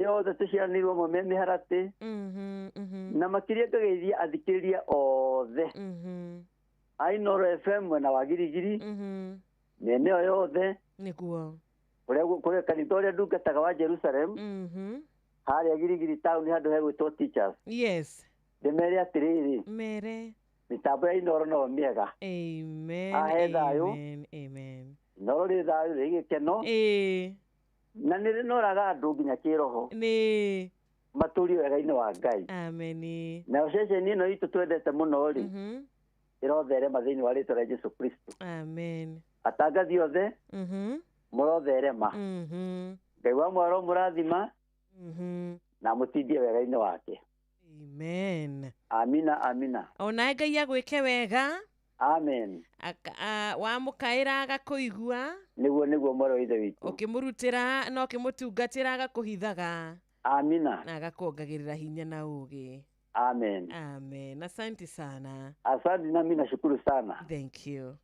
Arĩa othe tũciaranĩirwo amwe me mĩharatĩ. Na makĩria ngageithia athikĩrĩria othe a Inooro FM mwena wa Girigiri, mĩena ĩyo yothe. Nĩguo. Kũrĩa kanitha ũrĩa ndungataga wa Jerusalem, harĩa Girigiri town handũ hegwĩtwo Teachers. Yes. Ndĩmere atĩrĩrĩ, Mere. mĩtambo ya Inooro no mĩega. Amen. Ahe thayũ. Amen. Amen. Inooro rĩ thayũ, rĩ gĩkeno. Ĩĩ. Na nĩ rĩnoraga andũ nginya kĩroho. Nĩ. Matũrie wega-inĩ wa Ngai. Amen. Nayo ceceni ĩno itũ twendete mũno rĩ, ĩrotherema thĩinĩ wa rĩtwa rĩa Jesu Kristo. Amen. Atangathi othe mũrotherema. Ngai wa mwaro mũrathima na mũtindie wega-inĩ wake. Amen. Amina, amina. Onawe Ngai agwĩke wega. Amen. Wamũkaĩra agakũigua. Nĩguo nĩguo mwarĩ wa Ithe witũ. Ũkĩmũrutĩra na ũkĩmũtungatĩra agakũhithaga. Amina. Na agakuongagĩrĩra hinya na ũũgĩ. Amen. Amen. Asante sana. Asante na mimi nashukuru sana. Thank you.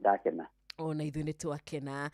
Ndakena. Ona ithuĩ nĩ twakena.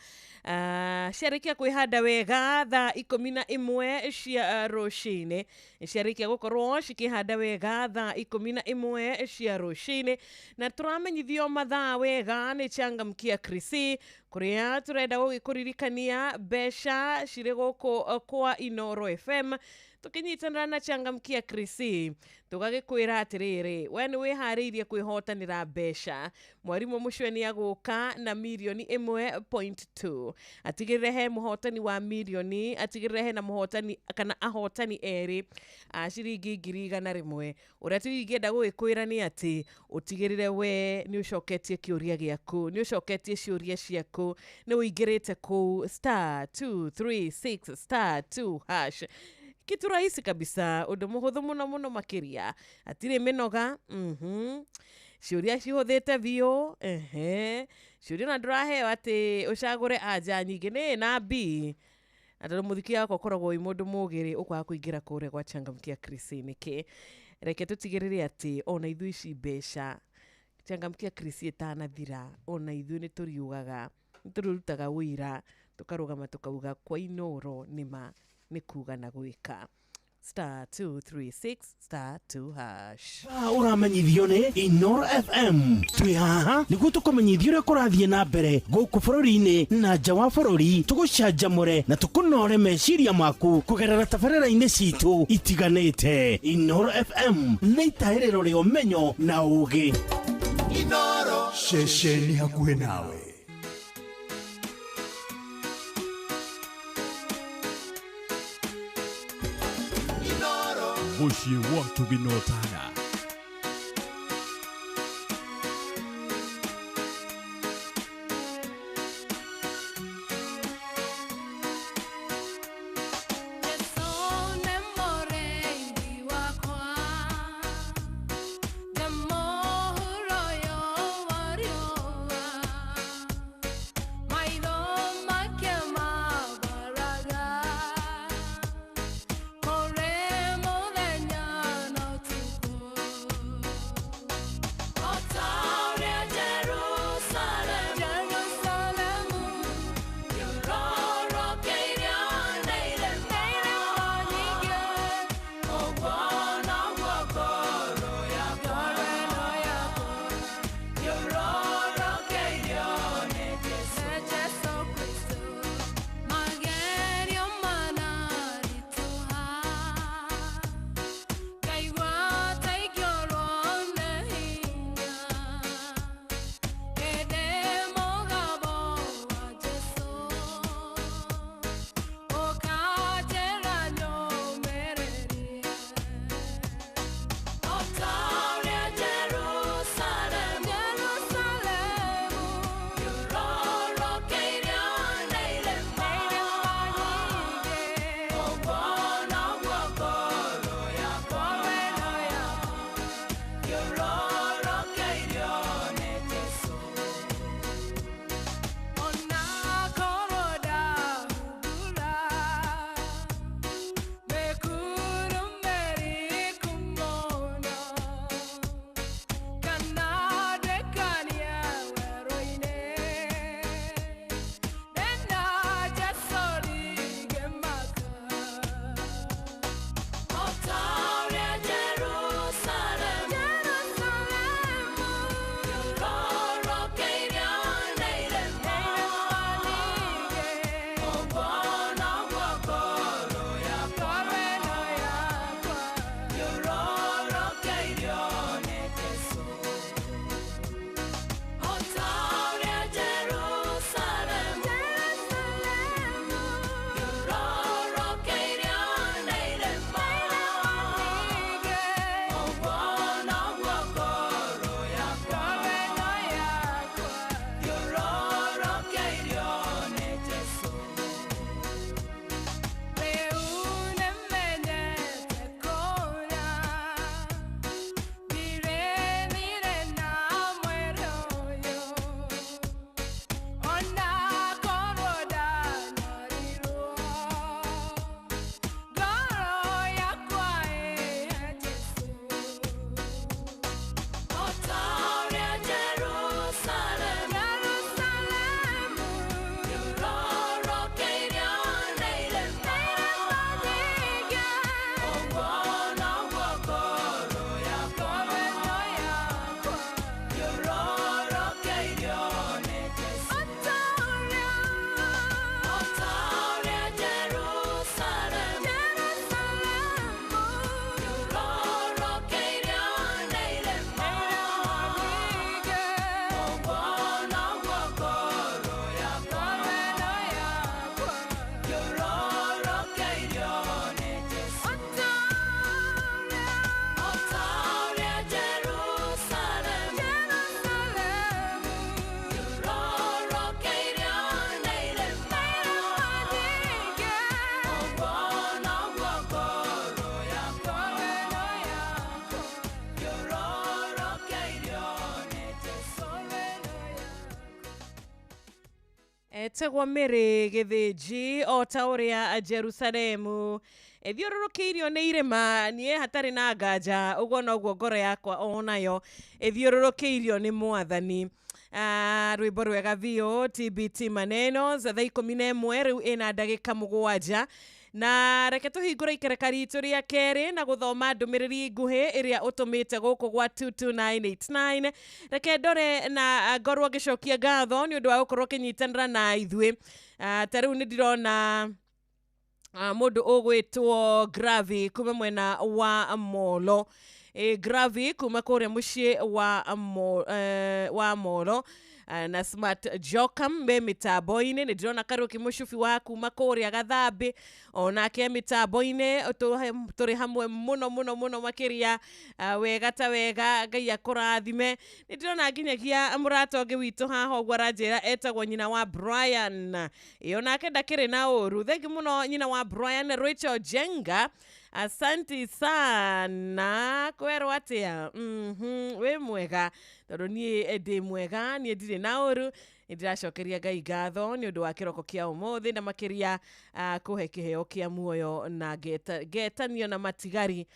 Ciarĩkia kwĩhanda wega thaa 11 cia rũcinĩ. Ciarĩkia gũkorwo cikĩhanda wega thaa 11 cia rũcinĩ. Na tũramenyithio mathaa wega nĩ Changamkia Krisi, kũrĩa tũrenda gũgĩkũririkania mbeca cirĩ gũkũ kwa Inooro FM. Tũkĩnyitanĩra na Changamkia Krisi, tũgagĩkwĩra atĩrĩrĩ, we nĩ wĩharĩirie kwĩhotanĩra mbeca. Mwarimũ mũcwe nĩ agũka na mirioni 1.2. Atigĩrĩre he mũhotani wa mirioni, atigĩrĩre hena mũhotani kana ahotani erĩ a ciringi 100,000. Ũrĩa tu ingĩenda gũgĩkwĩra nĩ atĩ ũtigĩrĩre we nĩ ũcoketie kĩũria gĩaku, nĩ ũcoketie ciũria ciaku, nĩ ũingĩrĩte kũu *236 *2#. Kitu rahisi kabisa, ũndũ mũhũthũ mũno mũno makĩria. Hatirĩ mĩnoga. Ciũria cihũthĩte biũ. Ciũria na ndũraheo atĩ ũcagũre anja nyingĩ, nĩ A na B. Na tondũ mũthiki wakwa ũkoragwo wĩ mũndũ mũgĩ rĩ, ũkwaga kũingĩra kũrĩa gwa Changamkia Krisi nĩkĩ? Reke tũtigĩrĩre atĩ ona ithuĩ ici mbeca Changamkia Krisi ĩtanathira, ona ithuĩ nĩ tũriugaga, nĩ tũrĩrutaga wĩra, tũkarũgama tũkauga kwa Inooro nĩma nĩ kuga na gwĩka. *236 *2#. Ũramenyithio nĩ Inooro FM. Twĩ haha nĩguo tũkũmenyithia ũrĩa kũrathiĩ na mbere gũkũ bũrũri-inĩ na nja wa bũrũri, tũgũcanjamũre na tũkũnore meciria maku kũgerera tabarĩra-inĩ citũ itiganĩte. Inooro FM nĩ itahĩrĩro rĩa ũmenyo na ũũgĩ. Inooro ceceni hakuhĩ nawe. Mũciĩ wa Tũgĩnotana. Thank you. Etagwo Mary Gĩthĩnji o ta ũrĩa Jerusalemu ĩthiũrũrũkĩirio nĩ irĩma, niĩ hatarĩ na nganja ũguo noguo ngoro yakwa onayo ĩthiũrũrũkĩirio nĩ Mwathani. Rwĩmbo rwega biũ, TBT maneno thaa 11 rĩu ĩna ndagĩka 7, na reke tũhingũre ikereka ritũ rĩa kerĩ na gũthoma ndũmĩrĩri nguhĩ ĩrĩa ũtũmĩte gũkũ gwa 22989. Reke ndore na ngorwo ngĩcokia ngatho nĩ ũndũ wa gũkorwo ũkĩnyitanĩra na ithuĩ. Ta rĩu nĩ ndĩrona mũndũ ũgwĩtwo Gravi kuma mwena wa Molo. Gravi kuma kũrĩa mũciĩ wa Molo, na Smart Jokam me mĩtambo-inĩ. Nĩ ndĩrona Kariũki Mũcubi wa kuma kũrĩa Gathambĩ onake mĩtambo-inĩ, tũrĩ hamwe mũno mũno mũno makĩria. Wega ta wega, Ngai akũrathime. Nĩ ndĩrona nginyagia mũrata ũngĩ witũ haha ũguo aranjĩra etagwo nyina wa Brian, ĩ onake ndakĩrĩ na ũru. Thengi mũno nyina wa Brian. Rachel Jenga, asanti sana, kwerwo atĩa? Wĩ mwega? Tondũ niĩ ndĩ mwega, niĩ ndirĩ na ũru. Nĩ ndĩracokeria Ngai ngatho nĩ ũndũ wa kĩroko kĩa ũmũthĩ, na makĩria kũhe kĩheo kĩa muoyo na ngetanio na matigari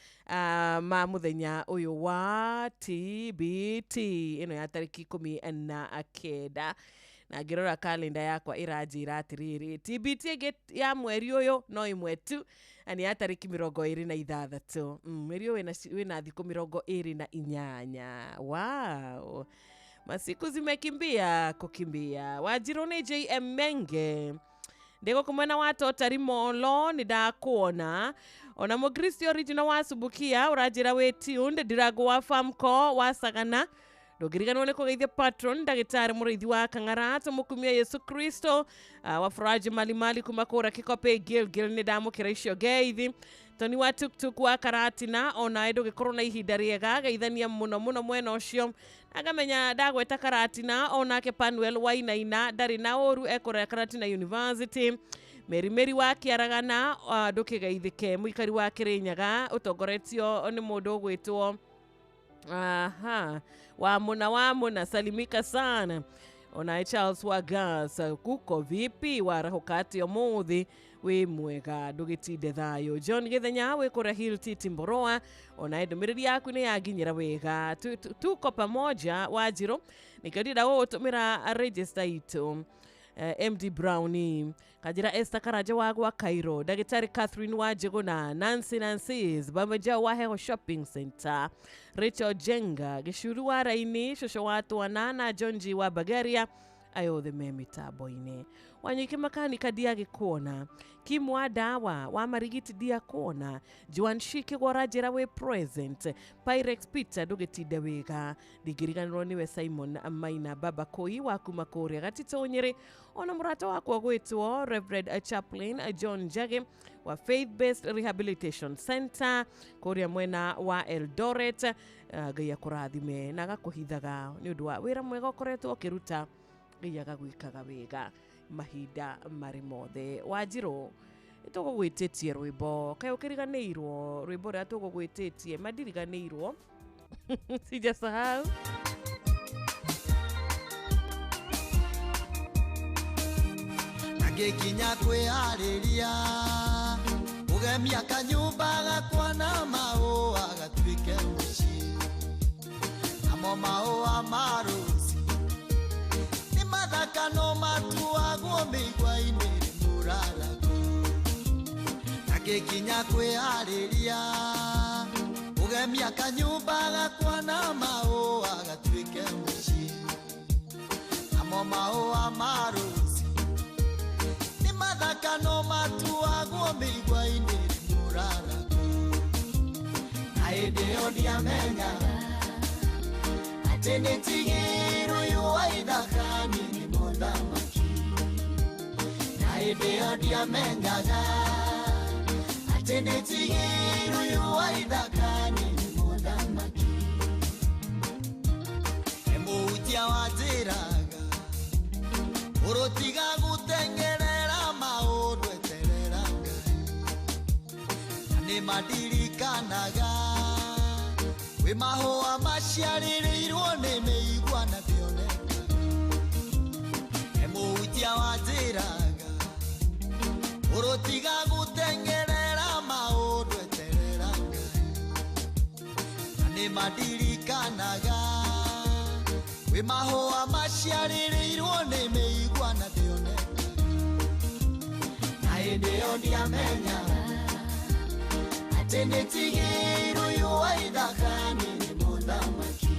ma mũthenya ũyũ wa TBT ĩno ya tarĩki 19. Na ngĩrora kalenda yakwa ĩranjĩra atĩrĩrĩ, TBT ĩngĩ ya mweri ũyũ no ĩmwe tu, na nĩ ya tarĩki 26. Mweri ũyũ wĩna thikũ 28. Wow, masiku zimekimbia kukimbia. Wanjirũ nĩ JM Menge ndĩgũkũ mwena wa Totari Molo, nĩ ndakuona. Ona Mũkristo original wa Subukia ũranjĩra wĩ tuned. Ndirango wa Famco wa Sagana, ndũngĩriganĩrwo nĩ kũgeithia patron ndagĩtarĩ mũrĩithi wa Kang'ara, tũmũkumia Yesu Kristo, wa Faraji Malimali kuma kũrĩa Kĩkope Gilgil, nĩ ndamũkĩra icio ngeithi. Toni wa Tuktuk wa Karatina, onawe ndũgĩkorwo na ihinda rĩega, geithania mũno mũno mwena ũcio. Agamenya ndagweta Karatina, onake Panuel Wainaina ndarĩ na ũru, ekũrĩa Karatina University. Meri Meri wa Kĩaragana, ndũkĩgeithĩke. Mũikari wa Kĩrĩnyaga ũtongoretio nĩ mũndũ ũgwĩtwo aha wa Muna, salimika sana. Onaye Charles wa Gas, kuko vipi warahũka ũmũthĩ? Wĩ mwega, ndũgĩtinde thayũ. John Gĩthenya wĩ kũrĩa Hill Titimboroa, onaye ndũmĩrĩri yaku nĩ yanginyĩra wega. Tuko pamoja Wanjirũ, nĩkĩo ndĩrenda gũgũtũmĩra register itũ. MD Brownie Kajira, Esther Karanja wa gwa Cairo, Ndagĩtarĩ Catherine wa Njĩgũna, Nancy Nancy's Bamaja wa Heho Shopping Center, Rachel Jenga Gĩcuru wa Raini, Cũcũ wa Twana na John G wa Bagaria, ayo othe me mĩtambo-inĩ. Wanyike makanika ndiagĩkuona, Kim wa dawa wa marigiti ndiakuona, Joan Shike gwaranjĩra wĩ present, Pyrex Peter ndũgĩtinde wega, ndingĩriganĩrwo nĩwe Simon Maina Baba Koi wa kuma kũrĩa Gatitũ Nyĩrĩ, ona mũrata wakwa gwĩtwo Reverend Chaplain John Njage wa Faith Based Rehabilitation Center kũrĩa mwena wa Eldoret. Ngai akũrathime na agakũhithaga nĩ ũndũ wa wĩra mwega ũkoretwo ũkĩruta. Ngai agagwĩkaga wega mahinda marĩ mothe. Wanjirũ, nĩtũgũgwĩtĩtie rwĩmbo, kaĩ ũkĩriganĩirwo rwĩmbo rũrĩa tũgũgwĩtĩtie? Mandiriganĩirwo, sijasahau. Ngĩkinya kwĩharĩria kũgemia kanyũmba gakwa na mahũa gatuĩke mũciĩ, namo mahũa ma rũci nĩ mathaka no matuagwo mĩigua-inĩ mũrarako. Na ngĩkinya kwĩharĩria kũgemia kanyũmba gakwa na mahũa gatuĩke mũciĩ, namo mahũa ma rũci mathaka no matuagwo mĩigua-inĩ mũrarako. Na hĩndĩ ĩyo ndiamenyaga atĩ nĩtigĩirwo ũyũ wa ithaka-inĩ nĩ mũthamaki. Na hĩndĩ ĩyo ndiamenyaga atĩ nĩtigĩirwo ũyũ wa ithaka-inĩ nĩ mũthamaki. Nĩ mũhutia wanjĩraga ũrũtiga gũteng'erera maũndũ eterera Ngai, na nĩ mandirikanaga kwĩ mahũa maciarĩrĩirwo nĩ mĩigua na tionekaga. He Mũhunjia wanjĩraga ũrũtiga gũteng'erera maũndũ eterera Ngai na nĩmandirikanaga kwĩ mahũa maciarĩrĩirwo nĩ mĩigua na ndĩonekaga na hĩndĩ ĩyo ndiamenyaga atĩ nĩtigĩirwo ũyũ wa ithaka-inĩ nĩ mũthamaki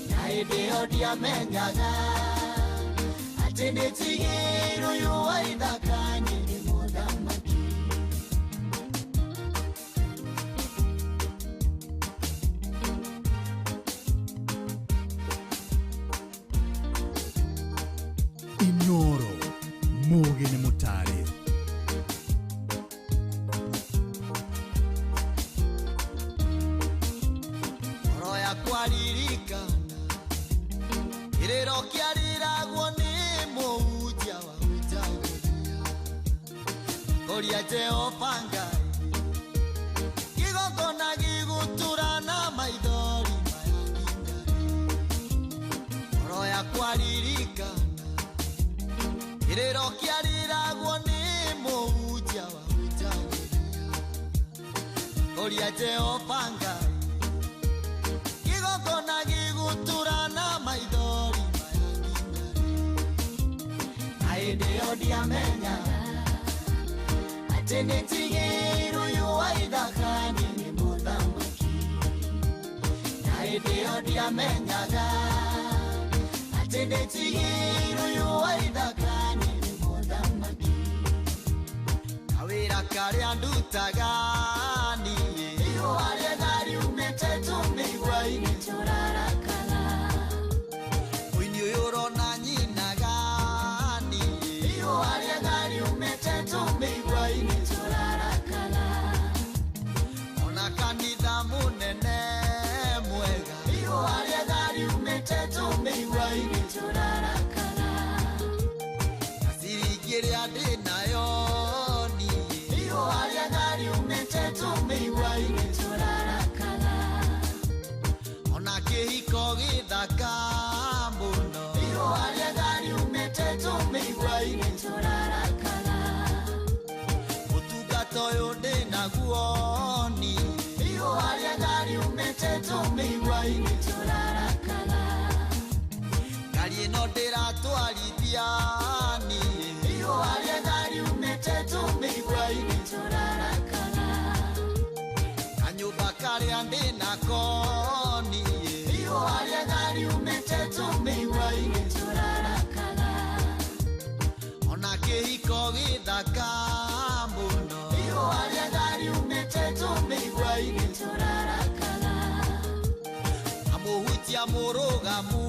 na hĩndĩ ĩyo ndiamenyaga atĩ nĩtigĩirwo ũyũ wa ithaka-inĩ nĩ mũthamaki. Inoro mugi nĩ mũtare. Ngoro yakwa ririkana kĩrĩro kĩarĩragwo nĩ mũhunjia wahunjagĩria kũria Jehova Ngai kĩgongona gĩgũtũra na maithori maya nginya rĩ. Ngoro yakwa ririkana kĩrĩro kĩarĩragwo nĩ mũhunjia wahunjagĩria kũria Jehova Ngai kĩgongona gĩgũtũra na maithori maya nginya rĩ. Na hĩndĩ ĩyo ndiamenyaga atĩ nĩtigĩirwo ũyũ wa ithaka-inĩ nĩ mũthamaki na hĩndĩ ĩyo ndiamenyaga atĩ nĩtigĩirwo ũyũ wa ithaka-inĩ nĩ mũthamaki. Kawĩra karĩa ndutaga niĩ ihũa rĩega riumĩte tũmĩigua-inĩ tũrarakara mũini ũyũ ũrona nyinaga niĩ ihũa rĩega riumĩte tũmĩigua-inĩ tũrarakara ona kanitha mũnene mwega ihũa rĩega riumĩte tũmĩigua-inĩ tũrarakara na ciringi ĩrĩa ndĩnayo niĩ ihũa rĩega riumĩte tũmĩigua-inĩ tũrarakara ona kĩhiko gĩthaka mũno ihũa rĩega riumĩte tũmĩigua-inĩ tũrarakara ũtungata ũyũ ndĩnaguo niĩ ihũa rĩega riumĩte tũmĩigua-inĩ tũrarakara ngari ĩno ndĩratwarithia niĩ ihũa rĩega riumĩte tũmĩigua-inĩ tũrarakara kanyũmba karĩa ndĩnako niĩ ihũa rĩega riumĩte tũmĩigua-inĩ tũrarakara ona kĩhiko gĩthaka mũno ihũa rĩega riumĩte tũmĩigua-inĩ tũrarakara amũhunjia mũrũgamu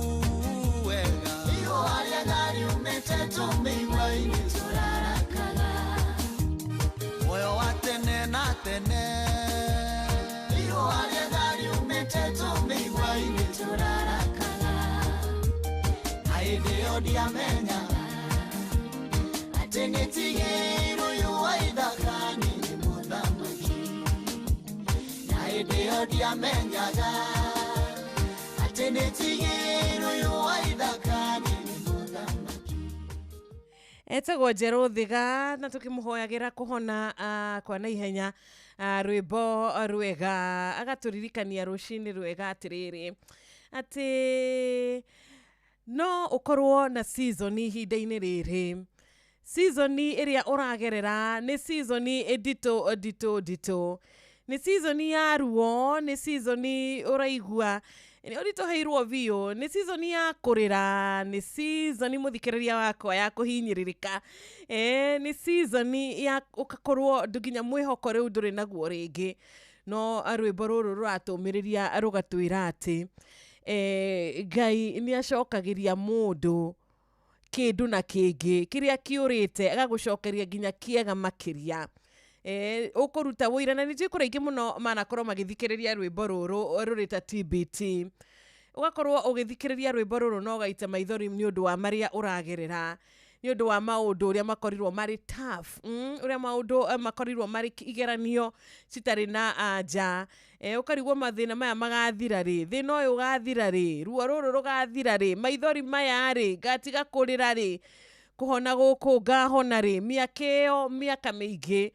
wega ihũa rĩega riumĩte tũmĩigua-inĩ tũrarakara muoyo wa tene na tene ihũa rĩega riumĩte tũmĩigua-inĩ tũrarakara na hĩndĩ ĩyo ndiamenyaga atĩ nĩtigĩirwo ũyũ wa ithaka-inĩ nĩ mũthamaki na hĩndĩ ĩyo ndiamenyaga atĩ nĩtigĩirwo ũyũ wa ithaka-inĩ nĩ mũthamaki. Etagwo Njerũ Thiga na tũkĩmũhoyagĩra kũhona kwa naihenya rwĩmbo rwega agatũririkania rũcinĩ rwega atĩrĩrĩ atĩ no ũkorwo na season ihinda-inĩ rĩrĩ season ĩrĩa ũragerera nĩ season nditũ nditũ nditũ nĩ season ya ruo nĩ season ũraigua nĩ ũritũhĩirwo biũ nĩ season ya kũrĩra nĩ season mũthikĩrĩria wakwa ya kũhinyĩrĩrĩka nĩ season ya ũgakorwo nginya mwĩhoko rĩu ndũrĩ naguo rĩngĩ no rwĩmbo rũrũ rũratũmĩrĩria rũgatwĩra atĩ Ngai nĩ acokagĩria mũndũ kĩndũ na kĩngĩ kĩrĩa kĩũrĩte agagũcokeria nginya kĩega makĩria ũkũruta wũira na nĩ njũĩ kũrĩ aingĩ mũno manakorwo magĩthikĩrĩria rwĩmbo rũrũ rũrĩ ta TBT ũgakorwo ũgĩthikĩrĩria rwĩmbo rũrũ na ũgaita maithori nĩ ũndũ wa marĩa ũragerera Nĩ ũndũ wa maũndũ ũrĩa makorirwo marĩ tough, ũrĩa maũndũ makorirwo marĩ igeranio citarĩ na anja. Ũkarigwo mathĩna maya magathira rĩ, thĩna ũyũ ũgathira rĩ, ruo rũrũ rũgathira rĩ, maithori maya rĩ, ngatiga kũrĩra rĩ, kũhona gũkũ ngahona rĩ, mĩaka ĩyo mĩaka mĩingĩ,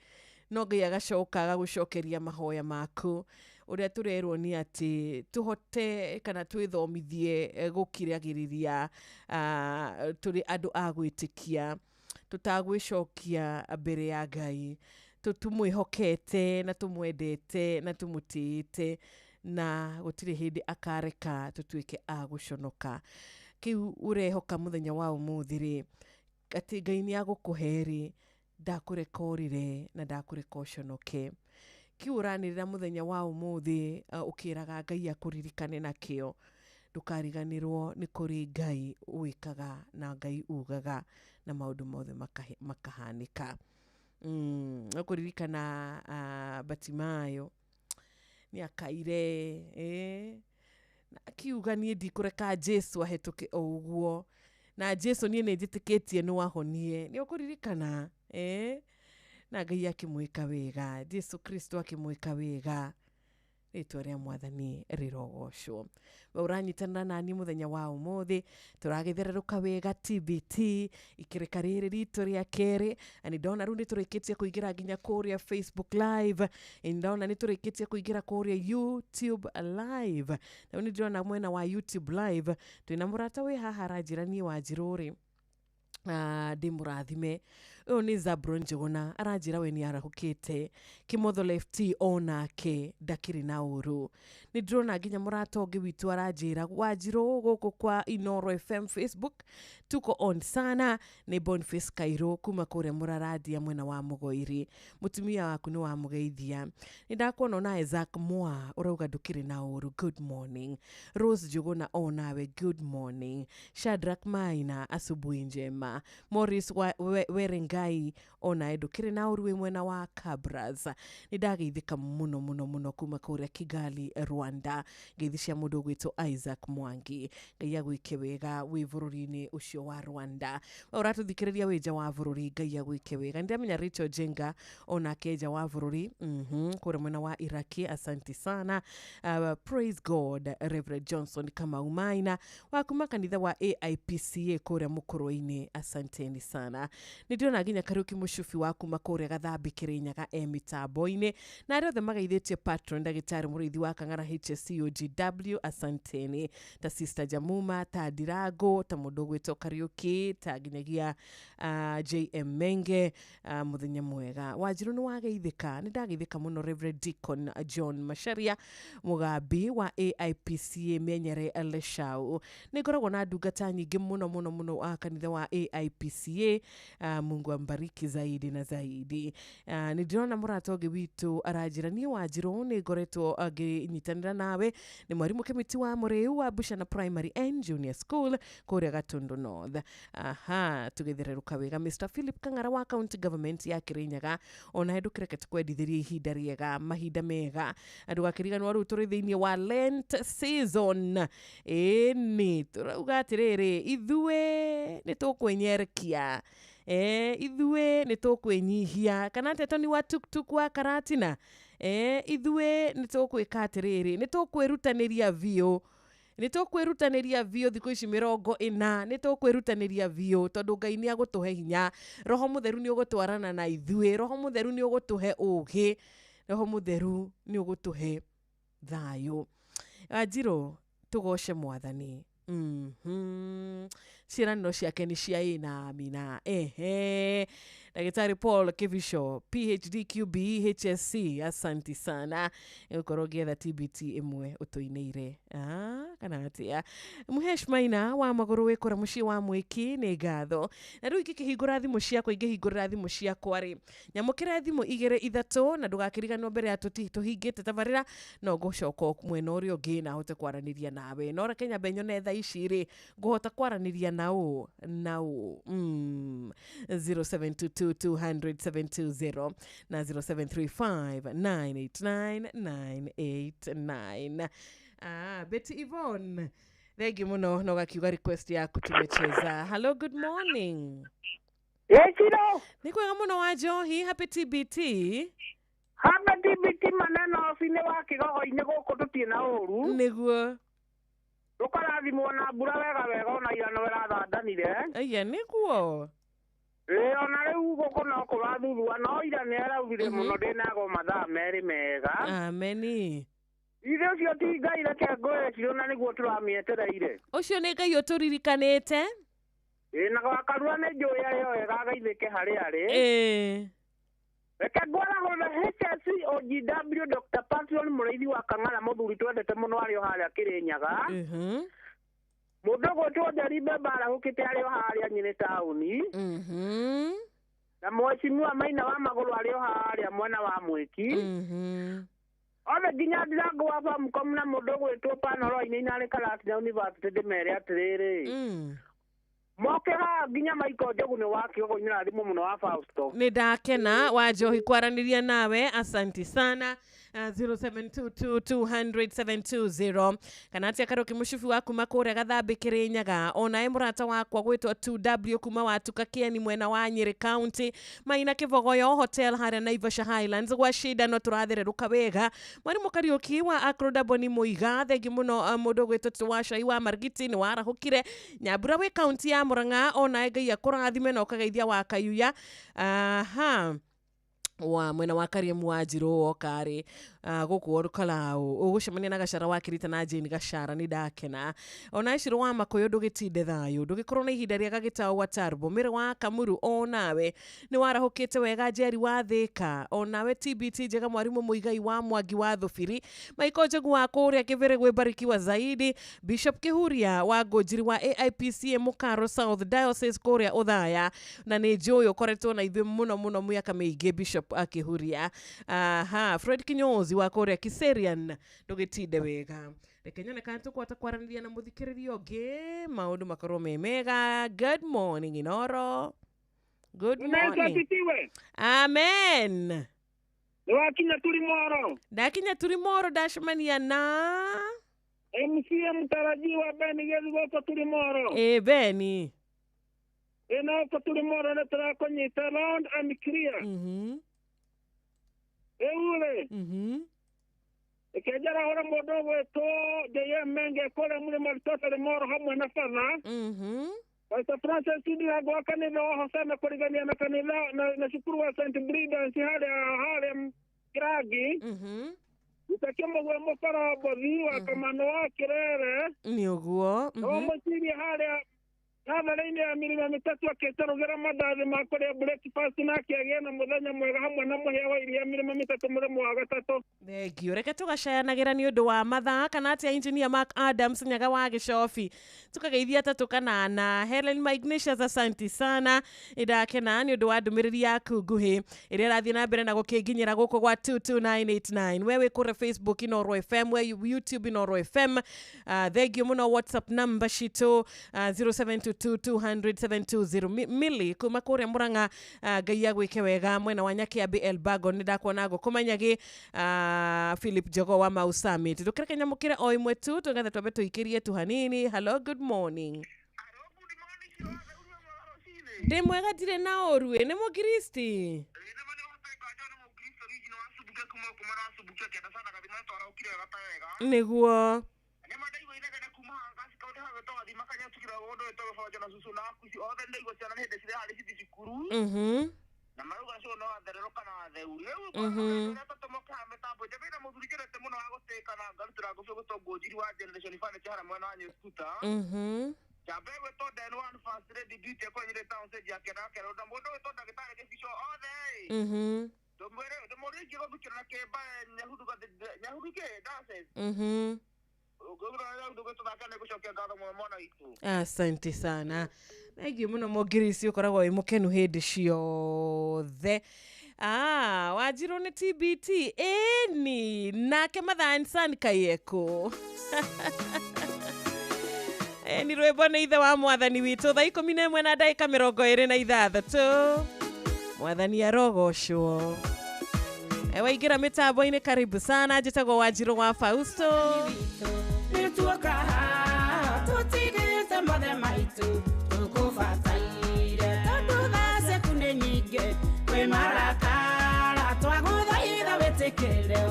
no Ngai agacoka agagũcokeria mahoya maku. Ũrĩa tũrerwo nĩ atĩ tũhote kana twĩthomithie gũkiragĩrĩria tũrĩ andũ a gwĩtĩkia, tũtagwĩcokia mbere ya Ngai, tũmwĩhokete na tũmwendete na tũmũtĩĩte, na gũtirĩ hĩndĩ akareka tũtuĩke a gũconoka. Kĩu ũrehoka mũthenya wa ũmũthĩ rĩ, atĩ Ngai nĩ agũkũhe rĩ, ndakũreka ũrĩre na ndakũreka ũconoke. Kĩu ũranĩrĩra mũthenya wa ũmũthĩ ũkĩraga Ngai akũririkane nakĩo, ndũkariganĩrwo nĩ kũrĩ Ngai wĩkaga na Ngai ugaga na maũndũ mothe makahanĩka. Ũkũririkana Batimayo nĩ akaire, na akiuga niĩ ndikũreka Jesu ahĩtũke o ũguo, na Jesu niĩ nĩ njĩtĩkĩtie nĩ wahonie. Nĩ ũkũririkana, na Ngai akĩmwĩka wega, Jesu Kristo akĩmwĩka wega, rĩtwa rĩa Mwathani rĩrogocwo. We ũranyitanĩra nani mũthenya wa ũmũthĩ, tũragĩthererũka wega TBT ikĩrĩka rĩrĩ ritũ rĩa kerĩ, na nĩ ndona rĩu nĩ tũrĩkĩtie kũingĩra nginya kũrĩa Facebook Live, nĩ ndona nĩ tũrĩkĩtie kũingĩra kũrĩa YouTube Live. Na rĩu nĩ ndĩrona mwena wa YouTube Live twĩna mũrata wĩ haha aranjĩra niĩ Wanjirũ rĩ, ndĩ mũrathime. Ũyũ nĩ Zabron Njuguna aranjĩra we nĩ arahũkĩte. Kĩmotho Lefty onake ndakĩrĩ na ũru. Nĩ ndĩrona nginya mũrata ũngĩ witũ aranjĩra Wanjirũ gũkũ kwa Inoro FM Facebook tuko on sana. Nĩ Boniface Kairũ kuma kũrĩa Mũrarandia mwena wa Mũgoiri, mũtumia waku nĩ wamũgeithia. Nĩ ndakuona ona Isaac Mwa ũrauga ndũkĩrĩ na ũru, good morning. Rose Njuguna onawe good morning. Shadrack Maina asubuhi njema. Morris Werengai onawe ndũkĩrĩ na ũru wĩ mwena wa Kabras. Nĩ ndageithĩka mũno mũno mũno kuma kũrĩa Kigali Rwanda. Ngeithi cia mũndũ ũgwĩtwo Isaac Mwangi. Ngai agwĩke wega wĩ bũrũri-inĩ ũcio wa Rwanda. We ũratũthikĩrĩria wĩ nja wa bũrũri, Ngai agwĩke wega. Nĩ ndĩramenya Rachel Jenga onake nja wa bũrũri, kũrĩa mwena wa Iraki, asanti sana. Praise God. Reverend Johnson Kamau Maina wa kuma kanitha wa AIPCA kũrĩa Mũkũrwe-inĩ, asanteni sana. Nĩ ndĩrona nginya Kariũki Mũcubi wa kuma kũrĩa Gathambi Kĩrĩnyaga e mĩtambo-inĩ, na arĩa othe magaithĩtie patron ndagĩtarĩ Mũrĩithi wa Kang'ara HSCOGW, asanteni. Ta Sister Jamuma, ta Ndirango, ta mũndũ ũgwĩtwo Kariũki, ta nginyagia JM Menge, mũthenya mwega. Wanjirũ nĩ wageithĩka, nĩ ndageithĩka mũno. Reverend Deacon John Macharia Mũgambi wa AIPCA Menyere Leshau. Nĩ ngoragwo na ndungata nyingĩ mũno mũno mũno wa kanitha wa AIPCA. Mungu ambariki zaidi na zaidi. Nĩ ndĩrona mũrata ũngĩ witũ aranjĩra niĩ Wanjirũ nĩ ngoretwo ngĩnyitanĩra nawe. Nĩ mwarimũ Kĩmiti wa Mũrĩu wa Bushana Primary and Junior School kũrĩa Gatundu North. Aha, tũgĩthererũka wega. Mr Philip Kang'ara wa County Government ya Kĩrĩnyaga ona ndũkĩreke tũkwendithĩrie ihinda rĩega, mahinda mega. Ndũgakĩriganĩrwo rĩu tũrĩ thĩinĩ wa Lent season. Ĩni tũrauga atĩrĩrĩ, ithuĩ nĩ tũkwĩnyerekia, ithuĩ nĩ tũkwĩnyihia, kana atĩ ni wa tuktuk wa Karatina, ithuĩ nĩ tũkwĩka atĩrĩrĩ, nĩ tũkwĩrutanĩria biũ, nĩ tũkwĩrutanĩria biũ thikũ ici 40, nĩ tũkwĩrutanĩria biũ tondũ Ngai nĩ agũtũhe hinya. Roho Mũtheru nĩ ũgũtwarana na ithuĩ, Roho Mũtheru nĩ ũgũtũhe ũũgĩ, Roho Mũtheru nĩ ũgũtũhe thayũ. Wanjirũ tũgoce Mwathani. Ciĩranĩro ciake nĩ cia ĩ na amina. Ehe, Ndagĩtarĩ Paul Kivisho PhD QBE HSC, asanti sana gũkorwo ngĩetha TBT ĩmwe ũtũinĩire, kana atĩa. Mũhesh Maina wa magũrũ wĩ kũrĩa mũciĩ wa Mwĩki, nĩ ngatho. Na rĩu ingĩkĩhingũra thimũ ciakwa, ingĩhingũrĩra thimũ ciakwa rĩ, nyamũkĩre thimũ 2 3, na ndũgakĩriganĩrwo mbere ya tũhingĩte tabarĩra, no ngũcoka mwena ũrĩa ũngĩ na hote kwaranĩria nawe. No reke nyambe nyone thaa ici rĩ, ngũhota kwaranĩria na ũ na ũ. 0722 200 720 na 0735 989 989. Betty Yvonne, Thengi muno na ũgakiuga request yaku tumecheza. Hello, good morning. Yeshiro. Nĩ kwega mũno wa Njohi, happy TBT. Happy TBT maneno ofinĩ wa kĩgogo-inĩ gũkũ tũtirĩ na ũru. Nĩguo. Tũkarathimwo na mbura wega wega ona ira no ĩrathandanire. Aya nĩguo. Ĩĩ ona rĩu gũkũ no kũrathuthua no ira nĩ araurire mũno ndĩnago mathaa merĩ mega. Ameni. Ithe ũcio ti Ngai reke ngwĩre Shiro na nĩguo tũramĩetereire. Ũcio nĩ Ngai ũtũririkanĩte. Ĩĩ na gwakarua nĩ njũĩ arĩ o wega agaithĩke harĩa arĩ. Ĩĩ. Reke ngwarahũre HSC OGW Dr. Patron Mũrĩithi wa Kang'ara mũthuri twendete mũno arĩ o harĩa Kĩrĩnyaga. Mũndũ ũgwĩtwo Njeri Mbembe arahũkĩte arĩ o harĩa Nyĩrĩ taũni. Na mheshimiwa Maina wa Magũrũ arĩ o harĩa mwena wa Mwĩki. Othe nginya Ndirango wa Famcom na mũndũ ũgwĩtwo Panoro ainaina arĩ Karatina University ndĩmere atĩrĩrĩ. Moke haha nginya Michael Njogu nĩ wa Kĩgogo-inĩ na thimũ mũno wa Fausto. Nĩ ndakena wa Njohi kwaranĩria nawe, asanti sana. 0722200720 kana atia Karoki mũcubi wa kuma kũrĩa Gathambĩ Kĩrĩnyaga onae mũrata wakwa gwĩtwo 2W kuma Watuka Kĩeni mwena wa Nyĩrĩ County Maina Kĩbogoyo Hotel harĩa Naivasha Highlands gwa shida no tũrathererũka wega. Mwarimũ Kariũki wa Acrodaboni Mũiga thengi mũno. Mũndũ ũgwĩtwo wa Cai wa Margiti nĩ warahũkire. Nyambura wĩ kaunti ya Murang'a onae Ngai akũrathime na ũkageithia wa Kayuya. Aha wa mwena wa Kariemu wa Njirũ wokarĩ gũkũ Orukalau ũgũcemania na Gachara wa Kirita na Jane Gachara nĩ ndakena. Ona Icirũ wa Makũyũ ndũgĩtinde thayũ ndũgĩkorwo na ihinda rĩega gĩtaũ wa Tarbo Mĩrĩ wa Kamuru onawe nĩ warahũkĩte wega. Njeri wa Thĩka onawe TBT njega. Mwarimũ Mũigai wa Mwangi wa Thũbiri Michael Njogu wa kũrĩa Kĩbĩrĩ gwĩbarikiwa zaidi. Bishop Kĩhuria wa Ngũnjiri wa AIPCA Mũkaro South Diocese kũrĩa Ũthaya na nĩ njũĩ ũkoretwo na ithuĩ mũno mũno mĩaka mĩingĩ Bishop Akihuria. Aha, Fred Kinyozi wa kũrĩa Kiserian ndũgĩtinde wega. Reke nyone kana tũkũhota kwaranĩria na mũthikĩrĩria ũngĩ maũndũ makorwo me mega. Good morning Inoro. Good morning. Amen. Nĩwakinya Turimoro. Ndakinya Turimoro ndacemania na MCA mtarajiwa Beni Gĩthu gũkũ Turimoro. Ĩ Beni. Ĩ gũkũ Turimoro nĩ tũrakũnyita round and clear. Rĩu rĩ ĩkĩnjarahũra mũndũ ũgwĩtwo JM Menge kũrĩa mũrĩma Ritoto Limoro hamwe na batha. Pastor Francis Ndirango wa kanitha wa Hosana kũrigania na kanitha na cukuru wa St. Bridens harĩa Kĩrangi. Itakia mũgwe mũkorombothi wa Kamano wa Kĩrere. Nĩ ũguo. Mũcirie harĩa natharĩ-inĩ ya mĩrĩma mĩtatũ akĩtarũgĩra mandathi ma kũrĩa breakfast na akĩagĩa na mũthenya mwega hamwe na mũhĩa wa iria mĩrĩma mĩtatũ mũrĩmo wa gatatũ. Thengio. Reke tũgacayanagĩra nĩ ũndũ wa mathaa kana atĩa engineer Mark Adams Nyaga wa Gĩcobi tũkageithia atatũ kana ana. Helen Ignatius asanti sana ndakena nĩ ũndũ wa ndũmĩrĩri yaku nguhĩ ĩrĩa ĩrathiĩ na mbere na gũkĩnginyĩra gũkũ gwa 22989. We wĩ kũrĩa Facebook Inoro FM, we YouTube Inoro FM. Thengio mũno. WhatsApp number citũ 0722200720. Mili kuma kũrĩa Murang'a Ngai agwĩke wega mwena wa Nyakiambi Elbago nĩ ndakuona ngũkũmanyagi. Philip Jogo wa Mau Summit ndũkĩreke nyamũkĩre o ĩmwe tu tũgetha twambe tũikĩrie tu hanini. Hello, good morning. Ndĩ mwega ndirĩ na ũru. Nĩ mũkristi? Nĩguo. Asante sana. Thengiũ mũno mũngirisi ũkoragwo wĩ mũkenu hĩndĩ ciothe. Wanjirwo nĩ TBT ĩni nake Mathansan Kayeko. Ni rwĩmbo nĩ ithe wa mwathani witũ thaa 11 na ndagĩka 26. Mwathani arogocwo. Waingĩra mĩtambo-inĩ karibu sana. Njĩtagwo Wanjirũ wa Fausto. ithatũ tũkũbataire tondũ thaa ciaku nĩ nyingĩ kwĩ marakara twagũthaitha wĩtĩkĩre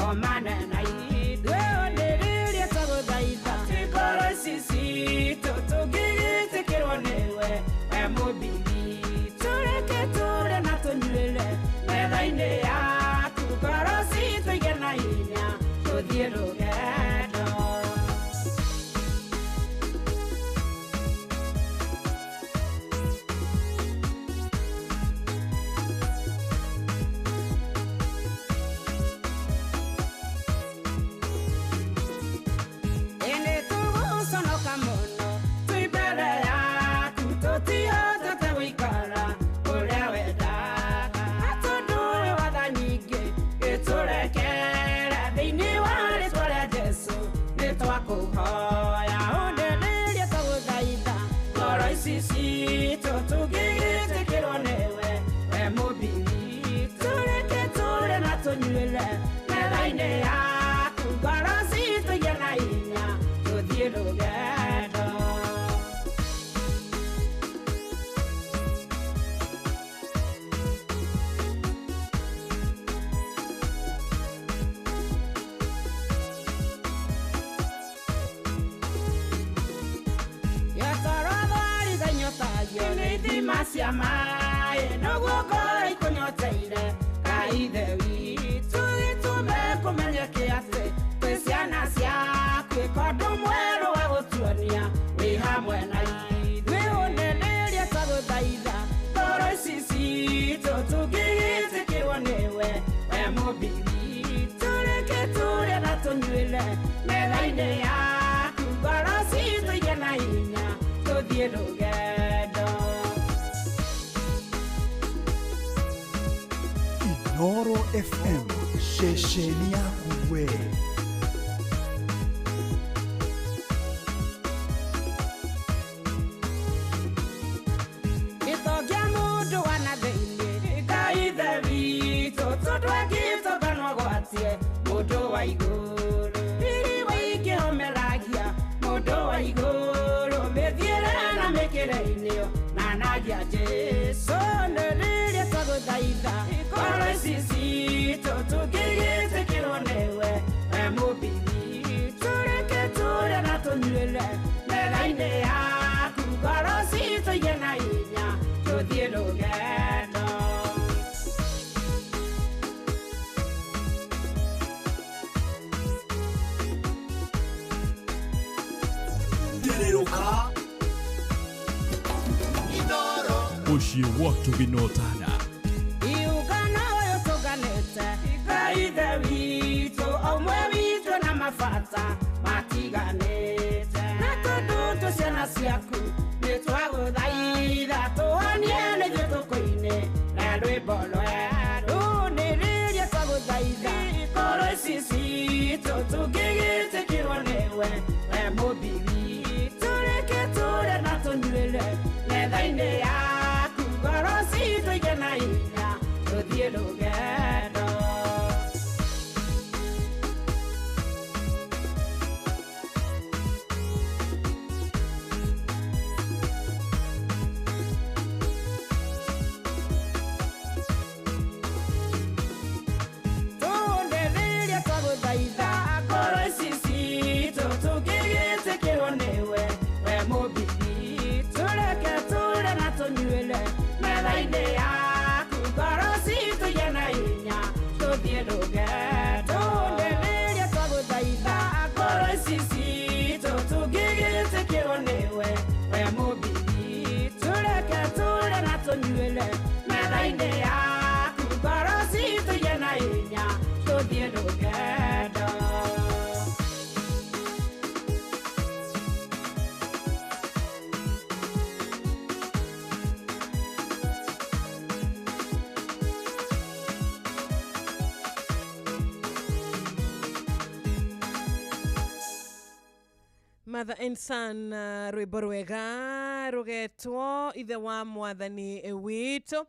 omana na ithuĩ ũnĩrĩrie twagũthaitha ngoro ici citũ tũngĩgĩtĩkĩrwo nĩwe we Mũmbi witũ reke tũrĩe na tũnyuĩre metha-inĩ yaku ngoro citũ igĩe na hinya tũthiĩ rũgendo. Ĩndĩ tũgũconoka mũno twĩ mbere yaku tũtihotete gũikara ũrĩa wendaga na tondũ wĩ watha nyingĩ gĩtũrekere thĩinĩ wa rĩtwa rĩa Jesũ nĩtwakũhoya ũndererie twagũthaitha ngoro ici citũ tũngĩgĩtĩkĩrwo nĩwe we Mũmbi witũ reke tũrĩe na tũnyuĩre metha-inĩ yaku ngoro citũ igĩe na hinya tũthiĩ rũgendo. Ithima cia maĩ noguo ngoro ikũnyoteire Ngai Ithe witũ gĩtũme kũmenyeke atĩ twĩ ciana ciaku ĩka ũndũ mwerũ wa gũtuonia wĩ hamwe na ithuĩ ũnenĩrie twagũthaitha ngoro ici citũ tũngĩgĩtĩkĩrwo nĩwe we Mũmbi witũ reke tũrĩe na tũnyuĩre metha-inĩ yaku ngoro citũ igĩe na hinya tũthiĩ rũgendo. Inoro FM ceceni yaku we. Gĩtongia mũndũ wa na thĩinĩ Ngai Ithe witũ tondũ angĩtonga no agwatie mũndũ wa igũrũ riri waingĩhomeragia mũndũ wa igũrũ mĩthiĩre na mĩkĩre-inĩ nanagia Jesũ nĩrĩrie twagũthaitha ngoro ici citũ tũngĩgĩtĩkĩrwo nĩwe we Mũmbi witũ reke tũrĩe na tũnyuĩre metha-inĩ yaku ngoro citũ igĩe na hinya tũthiĩ rũgendo. Ndererũka Mũciĩ wa Tũginotana. Iũngano ũyũ tũnganĩte Ngai Ithe witũ ũmwe witũ na mabata matiganĩte na tondũ twĩ ciana ciaku nĩtwagũthaitha tũhonie nĩithuĩ tũkũine na rwĩmbo rwerũ nĩrĩrie twagũthaitha ngoro ici citũ tũngĩgĩtĩkĩrwo nĩwe we Mũmbi witũ reke tũrĩe na tũnyuĩre metha-inĩ yaku ngoro citũ igĩe na hinya tũthiĩ rũgendo. Tũndererie twagũthaitha ngoro ici citũ tũngĩgĩtĩkĩrwo nĩwe we Mũmbi witũ reke tũrĩe na tũnyuĩre metha-inĩ yaku ngoro citũ igĩe na hinya tũthiĩ rũgendo. Tũndererie twagũthaitha ngoro ici citũ tũngĩgĩtĩkĩrwo nĩwe we Mũmbi witũ reke tũrĩe na tũnyuĩre metha-inĩ yaku ngoro citũ igĩe na hinya tũthiĩ rũgendo. Mother and Son rwĩmbo rwega rũgetwo ithe wa mwathani witũ.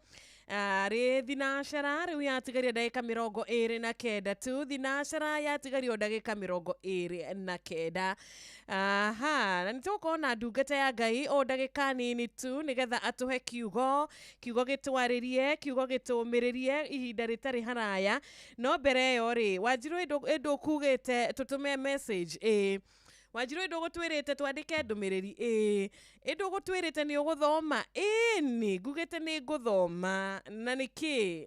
Rĩ thinacara rĩu yatigaria ndagĩka 29 tu, thinacara yatigario ndagĩka 29. Aha, na nĩtũgũkorwo na ndungata ya Ngai o ndagĩka nini tu nĩgetha atũhe kiugo, kiugo gĩtwarĩrie, kiugo gĩtũmĩrĩrie ihinda rĩtarĩ haraya. No mbere ĩyo rĩ, Wanjirũ ĩndũkugĩte tũtũme message ĩ Wanjirũ ĩndũgũtwĩrĩte twandĩke ndũmĩrĩri ĩ ĩndũgũtwĩrĩte nĩ ũgũthoma ĩni ngugĩte nĩ ngũthoma na nĩkĩ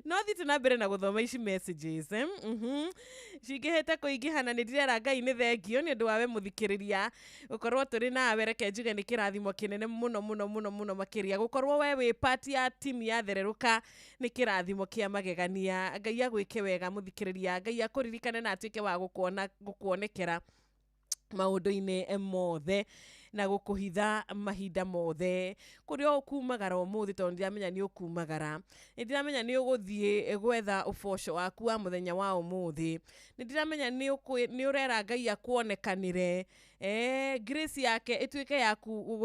no thiĩte na mbere na gũthoma ici messages cingĩhĩte kũingĩha na nĩ ndĩrera Ngai nĩ thengio nĩ ũndũ wa we mũthikĩrĩria gũkorwo tũrĩ nawe. Reke njuge nĩ kĩrathimo kĩnene mũno mũno mũno mũno makĩria gũkorwo we wĩ part ya timu ya Thererũka nĩ kĩrathimo kĩa magegania. Ngai agwĩke wega mũthikĩrĩria, Ngai akũririkane na atuĩke wa gũkuona gũkuonekera maũndũ-inĩ mothe na gũkũhitha mahinda mothe kũrĩa ũkumagara ũmũthĩ, tondũ nĩndĩramenya nĩ ũkumagara, nĩndĩramenya nĩ ũgũthiĩ gwetha ũboco waku wa mũthenya wa ũmũthĩ, nĩndĩramenya nĩ ũrera Ngai akuonekanĩre, grace yake ĩtuĩke yaku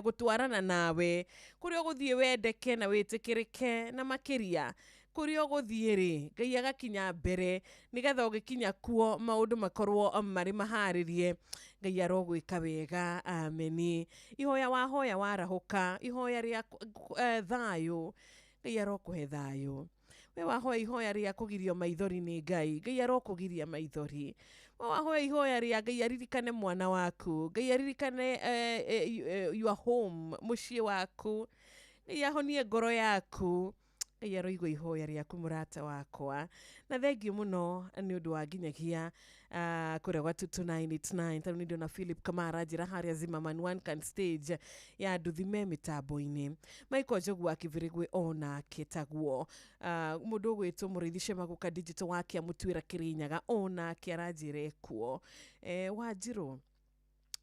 gũtwarana nawe kũrĩa ũgũthiĩ wendeke na wĩtĩkĩrĩke, na makĩria kũrĩa ũgũthiĩ rĩ Ngai agakinya mbere nĩgetha ũgĩkinya kuo maũndũ makorwo marĩ maharĩrie. Ngai arogwĩka wega, ameni. Ihoya wahoya warahũka, ihoya rĩa thayũ, Ngai arokũhe thayũ. We wahoya ihoya rĩa kũgirio maithori nĩ Ngai, Ngai arokũgiria maithori. We wahoya ihoya rĩa Ngai aririkane mwana waku, Ngai aririkane your home, mũciĩ waku, Ngai ahonie ngoro yaku, Ngai aroigua ihoya rĩaku mũrata wakwa. Na thengio mũno nĩ ũndũ wa nginyagia kũrĩa gwa 22989 tondũ nĩ ndĩrona Philip Kamara njĩra harĩa Zimmerman One Can Stage ya nduthime mĩtambo-inĩ. Michael Njogu wa Kĩbĩrĩgwe onake taguo, mũndũ ũgwĩtwo Mũrĩithi Shemaguka Digital wa Kĩamũtuĩra Kĩrĩnyaga onake aranjĩra ekuo. Wanjirũ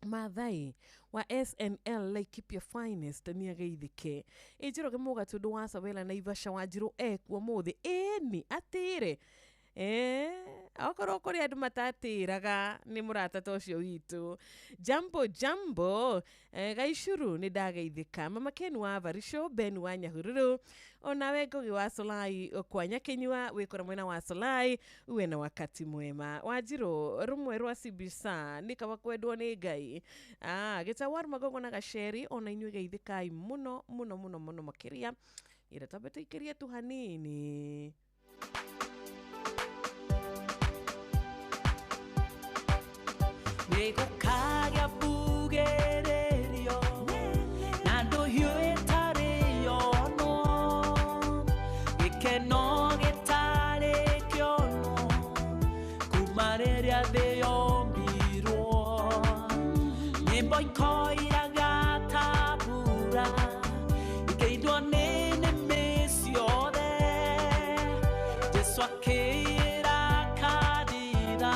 Maathai wa SNL Laikipia Finest nĩ ageithĩke. Ĩ Njoroge Mũgatũndũ wa Sawela Naivasha Wanjirũ ekuo mũthĩ ĩni atĩre okorwo kũrĩ andũ matatĩraga nĩ mũrata ta ũcio witũ. Jambo jambo, Gaicuru nĩ ndageithĩka. Mama Ken wa Varisho, Ben wa Nyahururu, onawe Ngugi wa Solai kwa Nyakinyua wikora mwena wa Solai, uwe na wakati mwema. Wanjirũ rũmwe rwa Sibisa nĩ kaba kwendwo nĩ Ngai. Gĩtawaru Magongo na Gaceri ona inyuĩ geithĩkai mũno mũno mũno mũno makĩria. Ira twambe tũikĩrie tu hanini. Nĩgũkagĩa mbugĩrĩrio na ndũhiũ ĩtarĩ yonwo, gĩkeno gĩtarĩ kĩonwo kuma rĩrĩa thĩ yombirwo. Nyĩmbo ikoiraga ta mbura ikĩinwo nĩ nĩmĩ ciothe. Jesũ akĩĩra kanitha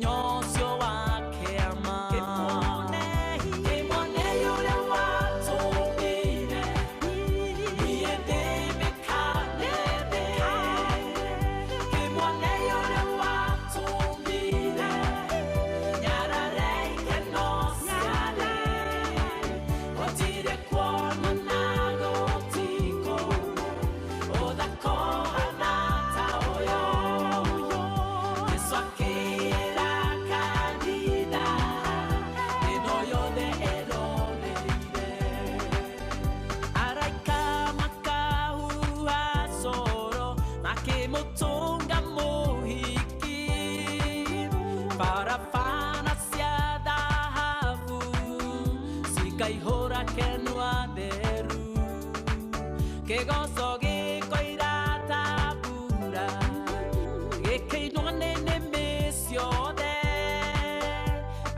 ũcio wake ama. Kĩmwone ũrĩa watũmire niĩ ndĩmĩkanene. Kĩmwone ũrĩa watũmire nyarare ikeno ciarĩ. Gũtirĩ kuonana gũtikũ ũthaka ũhana ta ũyũ. Jesũ akĩĩra kanitha ĩno yothe ĩroneire. Araika makahuha coro makĩmũtũnga mũhiki. Barabara cia thahabu cikaihũra kenwa theru. Kĩgoco gĩkoira ta mbura gĩkĩinwo nĩ nĩmĩ ciothe.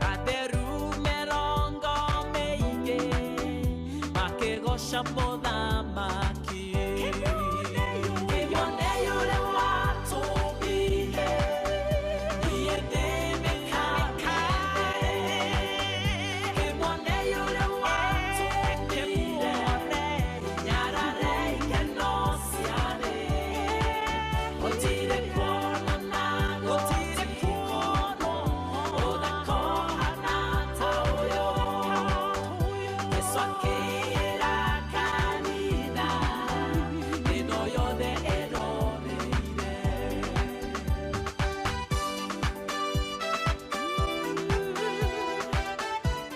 Atheru mĩrongo mĩingĩ makĩgoca mũthamaki. Kĩmwone ũrĩa watũmire niĩ ndĩmĩkanene. Kĩmwone ũrĩa watũmire nyarare ikeno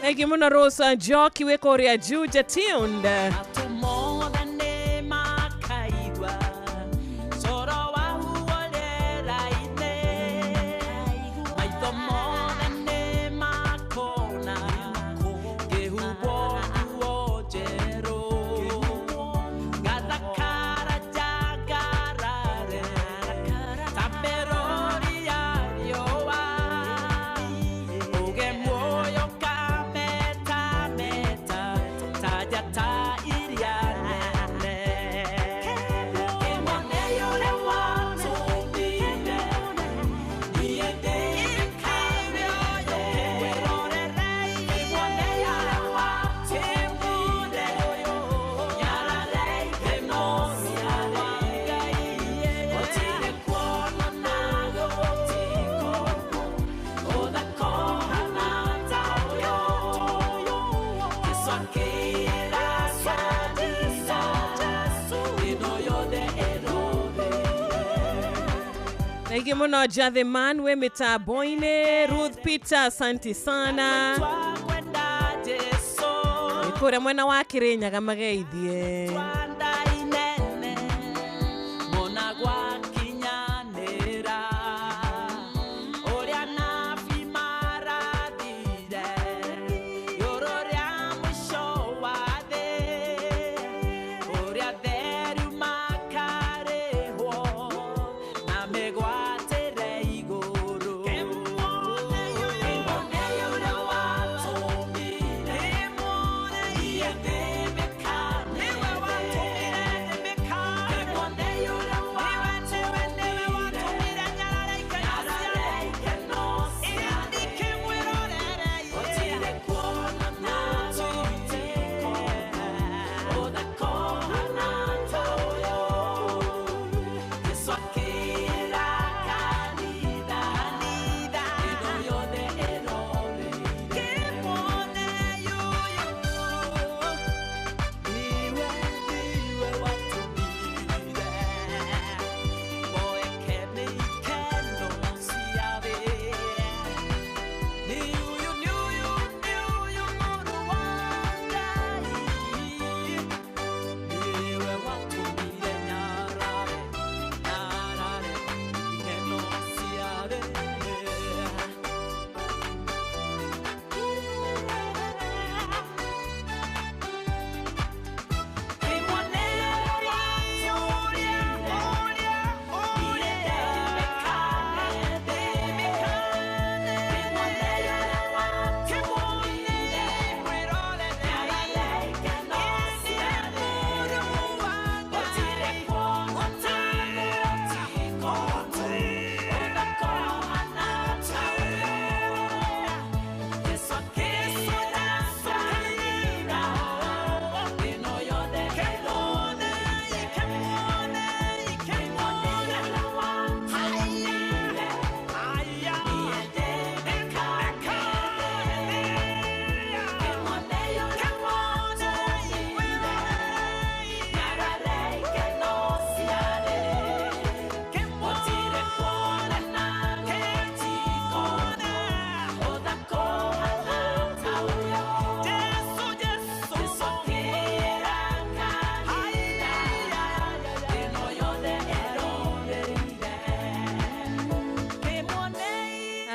Thank you muno Rosa Njoki wĩ kũrĩa Juja tuned. Thank you muno Jathe Man we mitambo-inĩ. Ruth Peter, asante sana. Kũrĩa mwena wa Kĩrĩnyaga mageithie.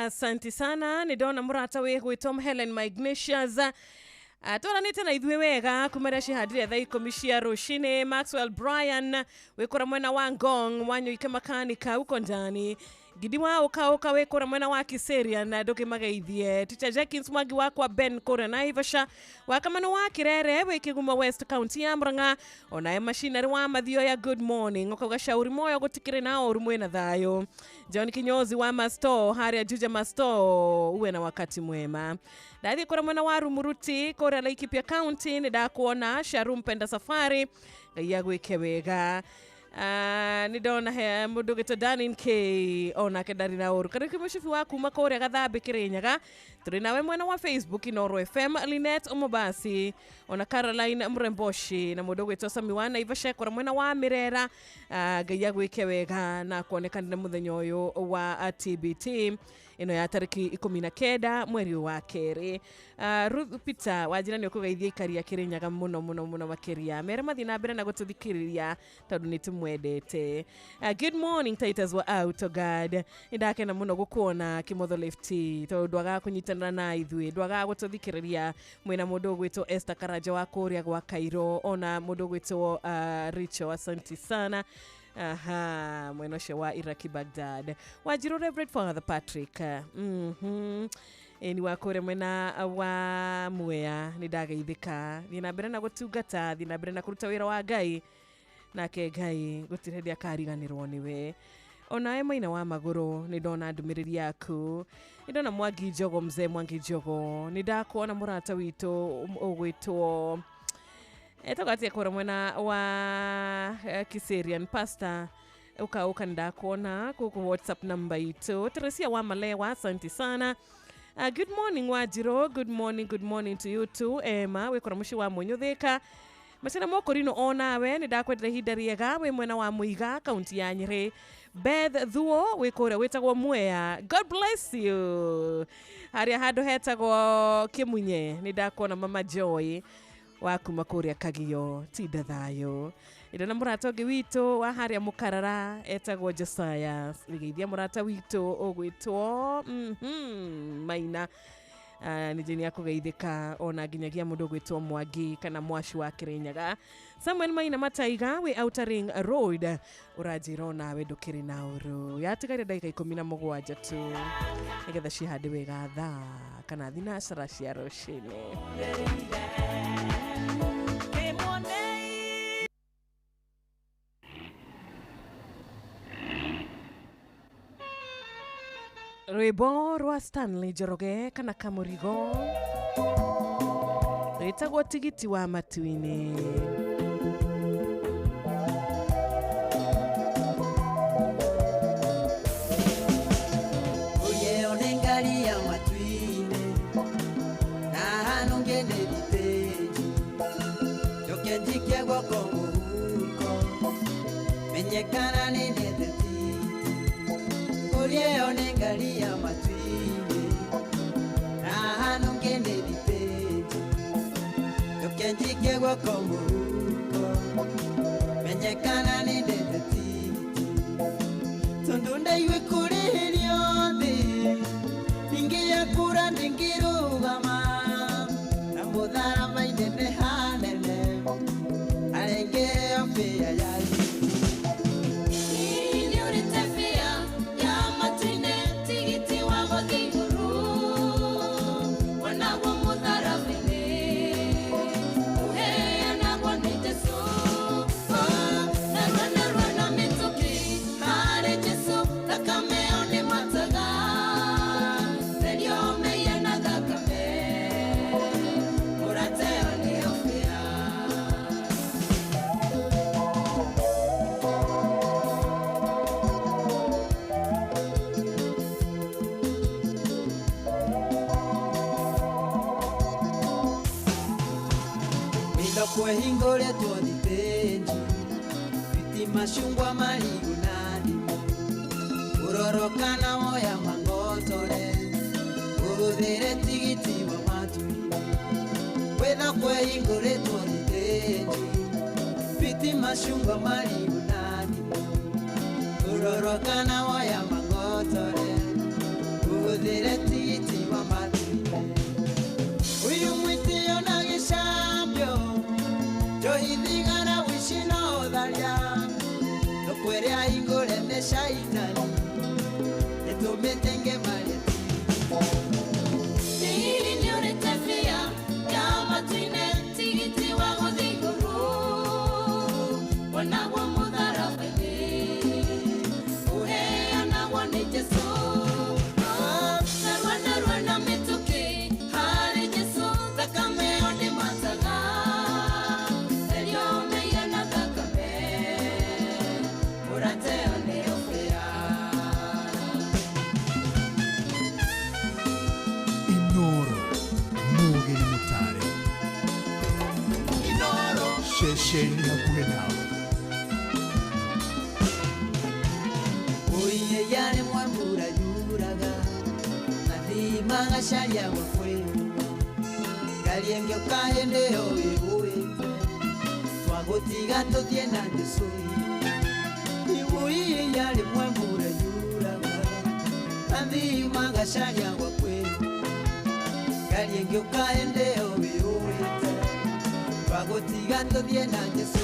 Asante sana nĩ ndona mũrata wĩgwĩtwo Helen Magnesias twaranĩte na ithuĩ wega kuma rĩa cihandire thaa 10 cia rũcinĩ. Maxwell Bryan wĩkũra mwena wa Ngong Wanyoike makanika uko ndani. Gidi wa ũka wĩkũra mwena wa Kiserian na ndũkĩmageithie. Teacher Jenkins Mwangi wakwa Ben kũrĩa Naivasha wakamano wa Kirere wĩ Kĩgumo West County ya Murang'a onaye machinery wa Mathioya good morning ũkauga shauri moyo gũtikĩrĩ na ũru mwĩna thayũ. John Kinyozi wa Masto harĩa Juja Masto uwe na wakati mwema. Ndathiĩ kũrĩa mwena wa Rumuruti kũrĩa Laikipia County nĩ ndakuona Sharu Mpenda Safari Ngai agwĩke wega. Nĩ ndona he mũndũ ũgĩtwo Danin K onake ndarĩ na ũru. Kariũki mũcibi wa kuma kũrĩa Gathambĩ Kĩrĩnyaga, tũrĩ nawe mwena wa Facebook Inooro FM, Linet Omobasi ona Caroline Mremboshi na mũndũ ũgwĩtwo Sami wa Naivasha kũrĩa mwena wa Mirera. Ngai agwĩke wega na kuonekanire mũthenya ũyũ wa TBT ĩno ya tarĩki 19 mweri wa kerĩ. Ruth Peter wanjĩra nĩ ũkũgeithia ikaria Kĩrĩnyaga mũno mũno mũno makĩria, mere mathiĩ na mbere na gũtũthikĩrĩria tondũ nĩ tũmwendete. Good morning Titus wa Autoguard, nĩ ndakena mũno gũkuona Kĩmotho Lefty tondũ ndwagaga kũnyitanĩra na ithuĩ, ndwagaga gũtũthikĩrĩria mwĩna mũndũ ũgwĩtwo Esther Karanja wa kũrĩa gwa Cairo, ona mũndũ ũgwĩtwo Richo, asante sana. Aha, mwena ũcio wa Iraki Baghdad. Wanjirũ Reverend Father Patrick, ni wa kũrĩa mwena wa Mwea, nĩ ndageithĩka. Thiĩ na mbere na gũtungata, thiĩ na mbere na kũruta wĩra wa Ngai, nake Ngai gũtirĩ hĩndĩ akariganĩrwo nĩwe. Onawe Maina wa Magũrũ, nĩ ndona ndũmĩrĩri yaku, nĩ ndona Mwangi Njogo, mzee Mwangi Njogo, nĩ ndakuona mũrata witũ ũgwĩtwo etagwo atĩa kũrĩa mwena wa Kiserian Pastor, uka ndakuona kuku WhatsApp namba itu. Teresia wa Malewa, asante sana. Good morning Wajiro, good morning to you too. Emma wikora muci wa Munyuthika macina mokorino onawe nĩ ndakwendera ihinda rĩega wĩ mwena wa Muiga kaunti ya Nyĩrĩ. Beth Thuo wĩ kũrĩa wĩtagwo Mwea, God bless you. Harĩa handũ hetagwo Kĩmunye nĩ ndakuona Mama Joy wa kuma kũrĩa Kagio, tinda thayũ. Ndona mũrata ũngĩ witũ wa harĩa Mũkarara etagwo Josiah, nĩgeithia mũrata witũ ũgwĩtwo Maina. Nĩ njĩni akũgeithĩka ona nginyagia mũndũ ũgwĩtwo Mwangi kana Mwaci wa Kĩrĩnyaga. Samuel Maina Mataiga wĩ Outer Ring Road, ũranjĩra onawe ndũkĩrĩ na ũru. Yatigaire ndagĩka 17 tu nĩgetha cihande wega thaa kana thinacara cia rũcinĩ. Rwĩmbo rwa Stanley Njoroge kana Kamũrigo rwĩtagwo tigiti wa matu-inĩ. Mashungwa marigu na ndimũ urorokana woya mangotore uhuthire tigiti wa matu-inĩ wĩna kwĩhingũrĩtwo thitĩnji biti mashungwa marigu na ndimũ urorokana woya mangotore uhuthire tigiti wa matu-inĩ uyu mwitio na gĩcambio njohithigana wici na ũtharia kwerea ingore ne shaitani etumetenge maleti Ni ni uretefia kama twine tigiti wa gothiguru wana wa mudhara fene uhe ana wa ni Jesu narwa narwa na mituki hare Jesu thakame onde mataga elio meya na thakame. Ceceni hakuhĩ nawe. Oiye yale mwambura yuraga Nathima gacaria gwakwĩyũa Ngari ĩngĩ ũkahĩndĩ ĩyo ĩgũĩte Twagũtiga tũthiĩ na Jesũ. Iwuiye yale mwambura yuraga Nathima gacaria gwakwĩyũa Ngari ĩngĩ ũkahĩndĩ ĩyo ĩgũĩte Twagũtiga tũthiĩ na Jesũ.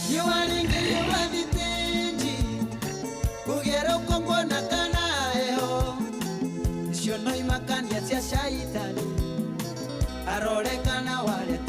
Riũa rĩngĩhiũha thitĩnji Kũgera ũkũngwo na kana heho Icio no imakania cia caitani Arore kana warĩa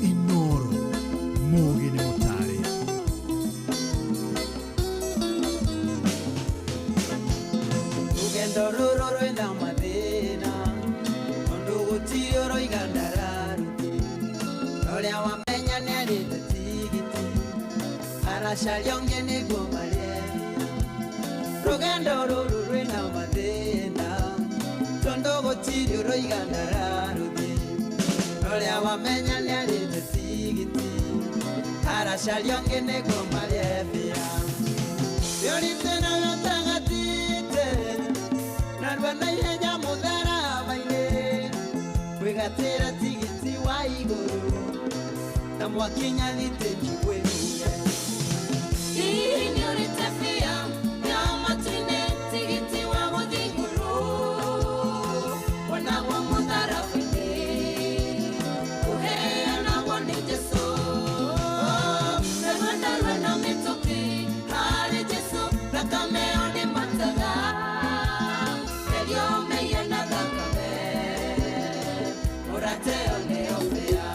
Inoro mugi nĩ mũtare. Rũgendo rũrũ rwĩna mathĩna Tondũ gũtirĩ ũroiga ndararuti Ũrĩa wamenya nĩarĩte tigiti Aracaria ũngĩ nĩguo marĩe. Rũgendo rũrũ rwĩna mathĩna Tondũ gũtirĩ ũroiga ndararuti Ũrĩa wamenya nĩarĩte tigiti Aracaria ũngĩ nĩguo marĩe bĩa. Yũrĩte na gatagatĩte Narua na ihenya mũtharaba-inĩ Kwĩgatĩra tigiti wa igũrũ Na mwakinya thitĩnji gwĩruge. Hihi nĩũrĩte bĩa ya matu-inĩ tigiti wa gũthiĩ igũrũ Wonagwo mũtharaba-inĩ Ũheanagwo nĩ Jesũ. Narua narua na mĩtũkĩ harĩ Jesũ thakame ĩyo nĩmataga Therio mehia na thakame Mũrate ĩyo nĩyo bĩa.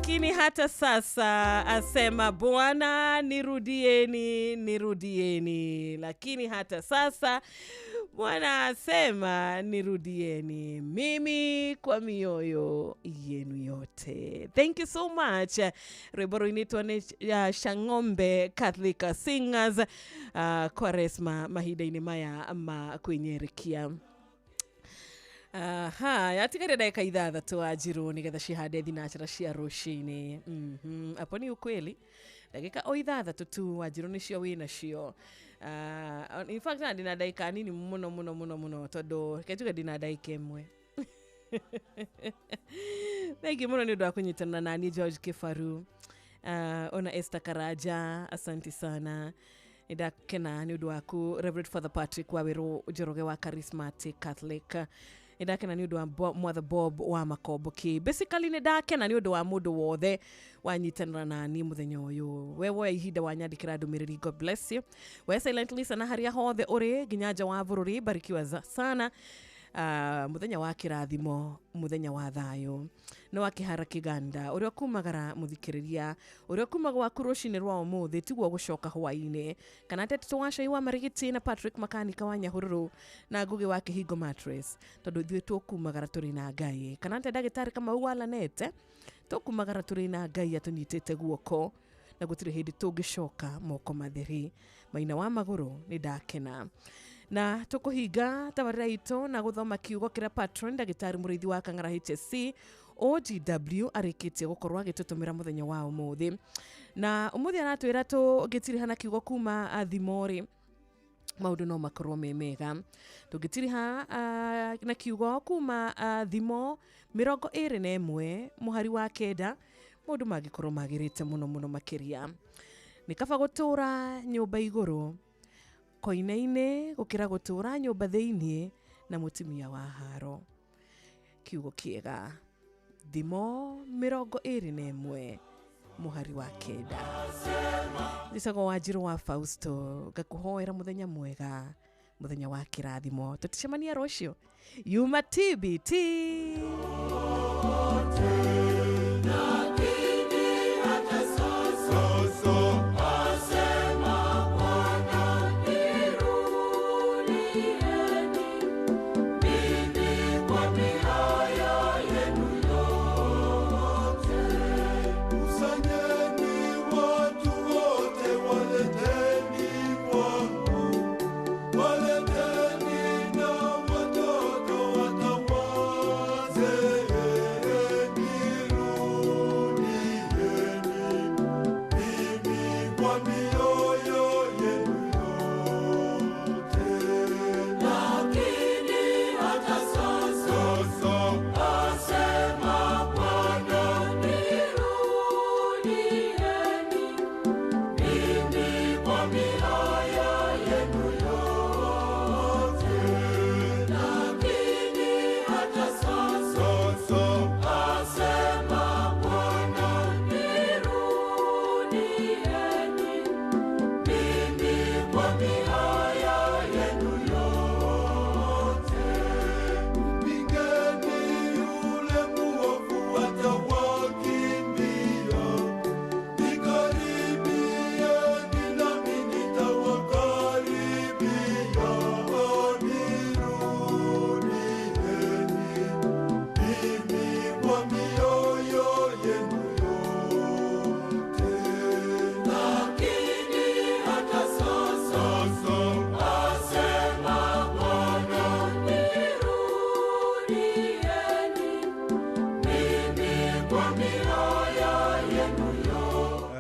Lakini hata sasa asema Bwana nirudieni, nirudieni. Lakini hata sasa Bwana asema nirudieni mimi kwa mioyo yenu yote. Thank you so much. Rwimbo rũinĩtwo nĩ Shang'ombe Catholic Singers Kwaresma mahinda-inĩ maya ma kwĩnyerekia. Aha, yatigaire ndagĩka ithathatũ Wanjirũ nĩgetha cihande thinacara cia rũcinĩ. Hapo ni ukweli, ndagĩka o ithathatũ tu Wanjirũ nĩcio wĩnacio. In fact na ndĩna ndagĩka nini mũno mũno mũno mũno tondũ reke njuge ndĩna ndagĩka ĩmwe. Thank you mũno nĩ ũndũ wa kũnyitanĩra naniĩ George Kifaru. Ona Esther Karaja, asante sana. Ndakena nĩ ũndũ waku Reverend Father Patrick Waweru Njoroge wa Charismatic Catholic. Ndakena nĩ ũndũ wa Mother Bob wa Makomboki. Basically nĩ ndakena nĩ ũndũ wa mũndũ wothe wanyitanĩra naniĩ mũthenya ũyũ. We woya ihinda wanyandĩkĩra ndũmĩrĩri, God bless you. We silent listener harĩa hothe ũrĩ nginya nja wa bũrũri, barikiwa sana. Muthenya wa kĩrathimo, muthenya wa thayũ no wa kĩhara kĩganda ũrĩa kumagara mũthikĩrĩria ũrĩa kumaga waku rũcinĩ rwa ũmũthĩ tiguo gũcoka hwaĩ-inĩ kana Tetũ wa Cai wa Marigiti na Patrick Makanika wa Nyahururu na Ngugi wa Kĩhingo Mattress tondũ ithuĩ tũkumagara tũrĩ na Ngai kana te ndagĩtarĩ Kamau wa Lanete tũkumagara tũrĩ na Ngai atũnyitĩte guoko na gũtirĩ hĩndĩ tũngĩcoka moko matheri. Maina wa magũrũ nĩ ndakena na tukuhinga tabarĩra itũ na gũthoma kiugo kĩrĩa patron ndagĩtarĩ mũrĩithi wa Kang'ara HSC OGW arĩkĩtie gũkorwo agĩtũtũmĩra mũthenya wa ũmũthĩ. Na ũmũthĩ aratwĩra tũngĩtiriha na kiugo kuma thimo-rĩ maũndũ no makorwo me mega. Tũngĩtiriha na kiugo kuma thimo 21 mũhari wa 9 maũndũ mangĩkorwo magĩrĩte mũno mũno makĩria. Nĩ kaba gũtũra nyũmba igũrũ koine-inĩ gũkĩra gũtũra nyũmba thĩiniĩ na mũtumia wa haro. Kiugo kĩega thimo 21 mũhari wa 9. Njĩtagwo Wanjirũ wa Fausto, ngakũhoera mũthenya mwega, mũthenya wa kĩrathimo. Tũticemania rũciũ. Yuma TBT.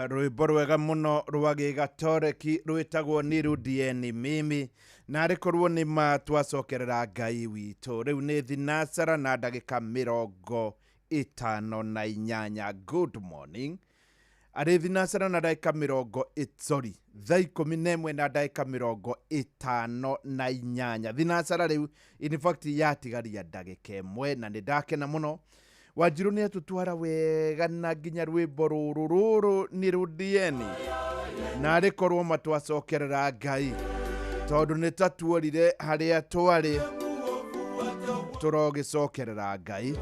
Rwimbo rwega muno rwa gĩgatoreki rwĩtagwo Nirudieni Mimi na arĩ korwo nĩ ma twacokerera Ngai witũ. Rĩu nĩ thinasara na ndagĩka 58. Good morning. Arĩ thinasara na ndagĩka sorry thaa 11 na ndagĩka 58. Thinasara rĩu in fact yatigaria ndagĩka ĩmwe na nĩ ndakena mũno. Wanjirũ nĩ atũtwara wega na nginya rwĩmbo rũrũ rũrũ Nirudieni na arĩ korwo matwacokerera Ngai tondũ nĩ tatuorire harĩa twarĩ tũrogĩcokerera Ngai.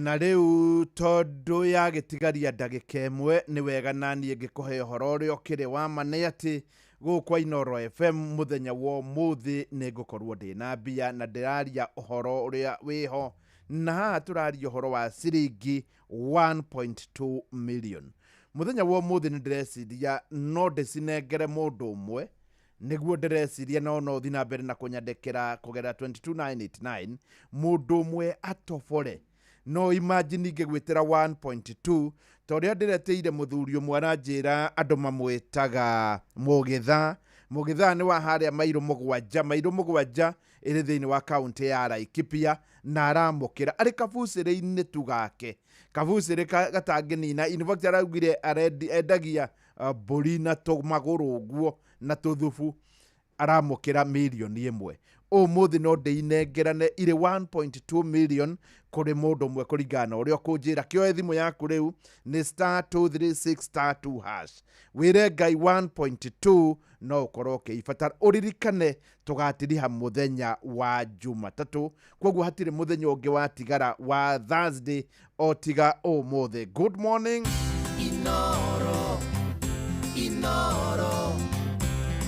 Na rĩu tondũ yagĩtigaria ndagĩka ĩmwe nĩ wega naniĩ ngĩkũhe ũhoro ũrĩa ũkĩrĩ wa ma nĩ atĩ gũkũ Inooro FM mũthenya wa ũmũthĩ nĩ ngũkorwo ndĩna mbia na ndĩraria ũhoro ũrĩa wĩho na haha tũraria ũhoro wa ciringi 1.2 million. Mũthenya wa ũmũthĩ nĩ ndĩreciria no ndĩcinengere mũndũ ũmwe nĩguo ndĩreciria no no ũthiĩ na mbere na kũnyandĩkĩra kũgerera 22989 mũndũ ũmwe atobore. No imagine ingĩgwĩtĩra 1.2 ta ũrĩa ndĩretĩire mũthuri ũmwe aranjĩra andũ mamwĩtaga Mũgĩtha. Mũgĩtha nĩ wa harĩa Mairũ Mũgwanja. Mairũ Mũgwanja ĩrĩ thĩinĩ wa kaũntĩ ya Laikipia na aramũkĩra arĩ kabucĩrĩ-inĩ tu gake, kabucĩrĩ gatangĩnina. In fact araugire endagia mbũri na tũmagũrũ ũguo na tũthubu, aramũkĩra mirioni ĩmwe. Ũmũthĩ no ndĩinengerane irĩ 1.2 million kũrĩ mũndũ ũmwe kũringana na ũrĩa ũkũnjĩra. Kĩoe thimũ yaku rĩu nĩ star 236 star 2 hash, wĩre Ngai 1.2 no ũkorwo ũkĩibatara. Ũririkane tũgatiriha mũthenya wa Jumatatũ, koguo hatirĩ mũthenya ũngĩ watigara wa Thursday o tiga ũmũthĩ. Good morning. Inooro, Inooro,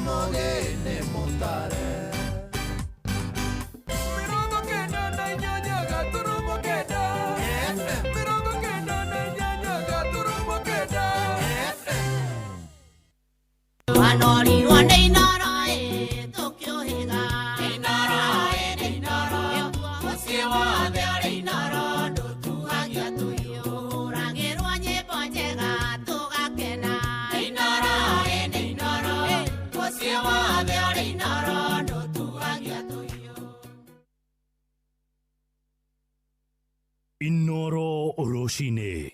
mũgĩne mũtare. Wanorirwo nĩ Inooro ĩ tũkĩũhĩga. Inooro ĩ nĩ Inooro, mũciĩ wothe ũrĩ Inooro, ndũtuhagia tũiyũragĩrwo nyĩmbo njega tũgakena. Inooro ĩ nĩ Inooro, mũciĩ wothe ũrĩ Inooro, ndũtuhagia tũiyũ. Inooro rũcinĩ.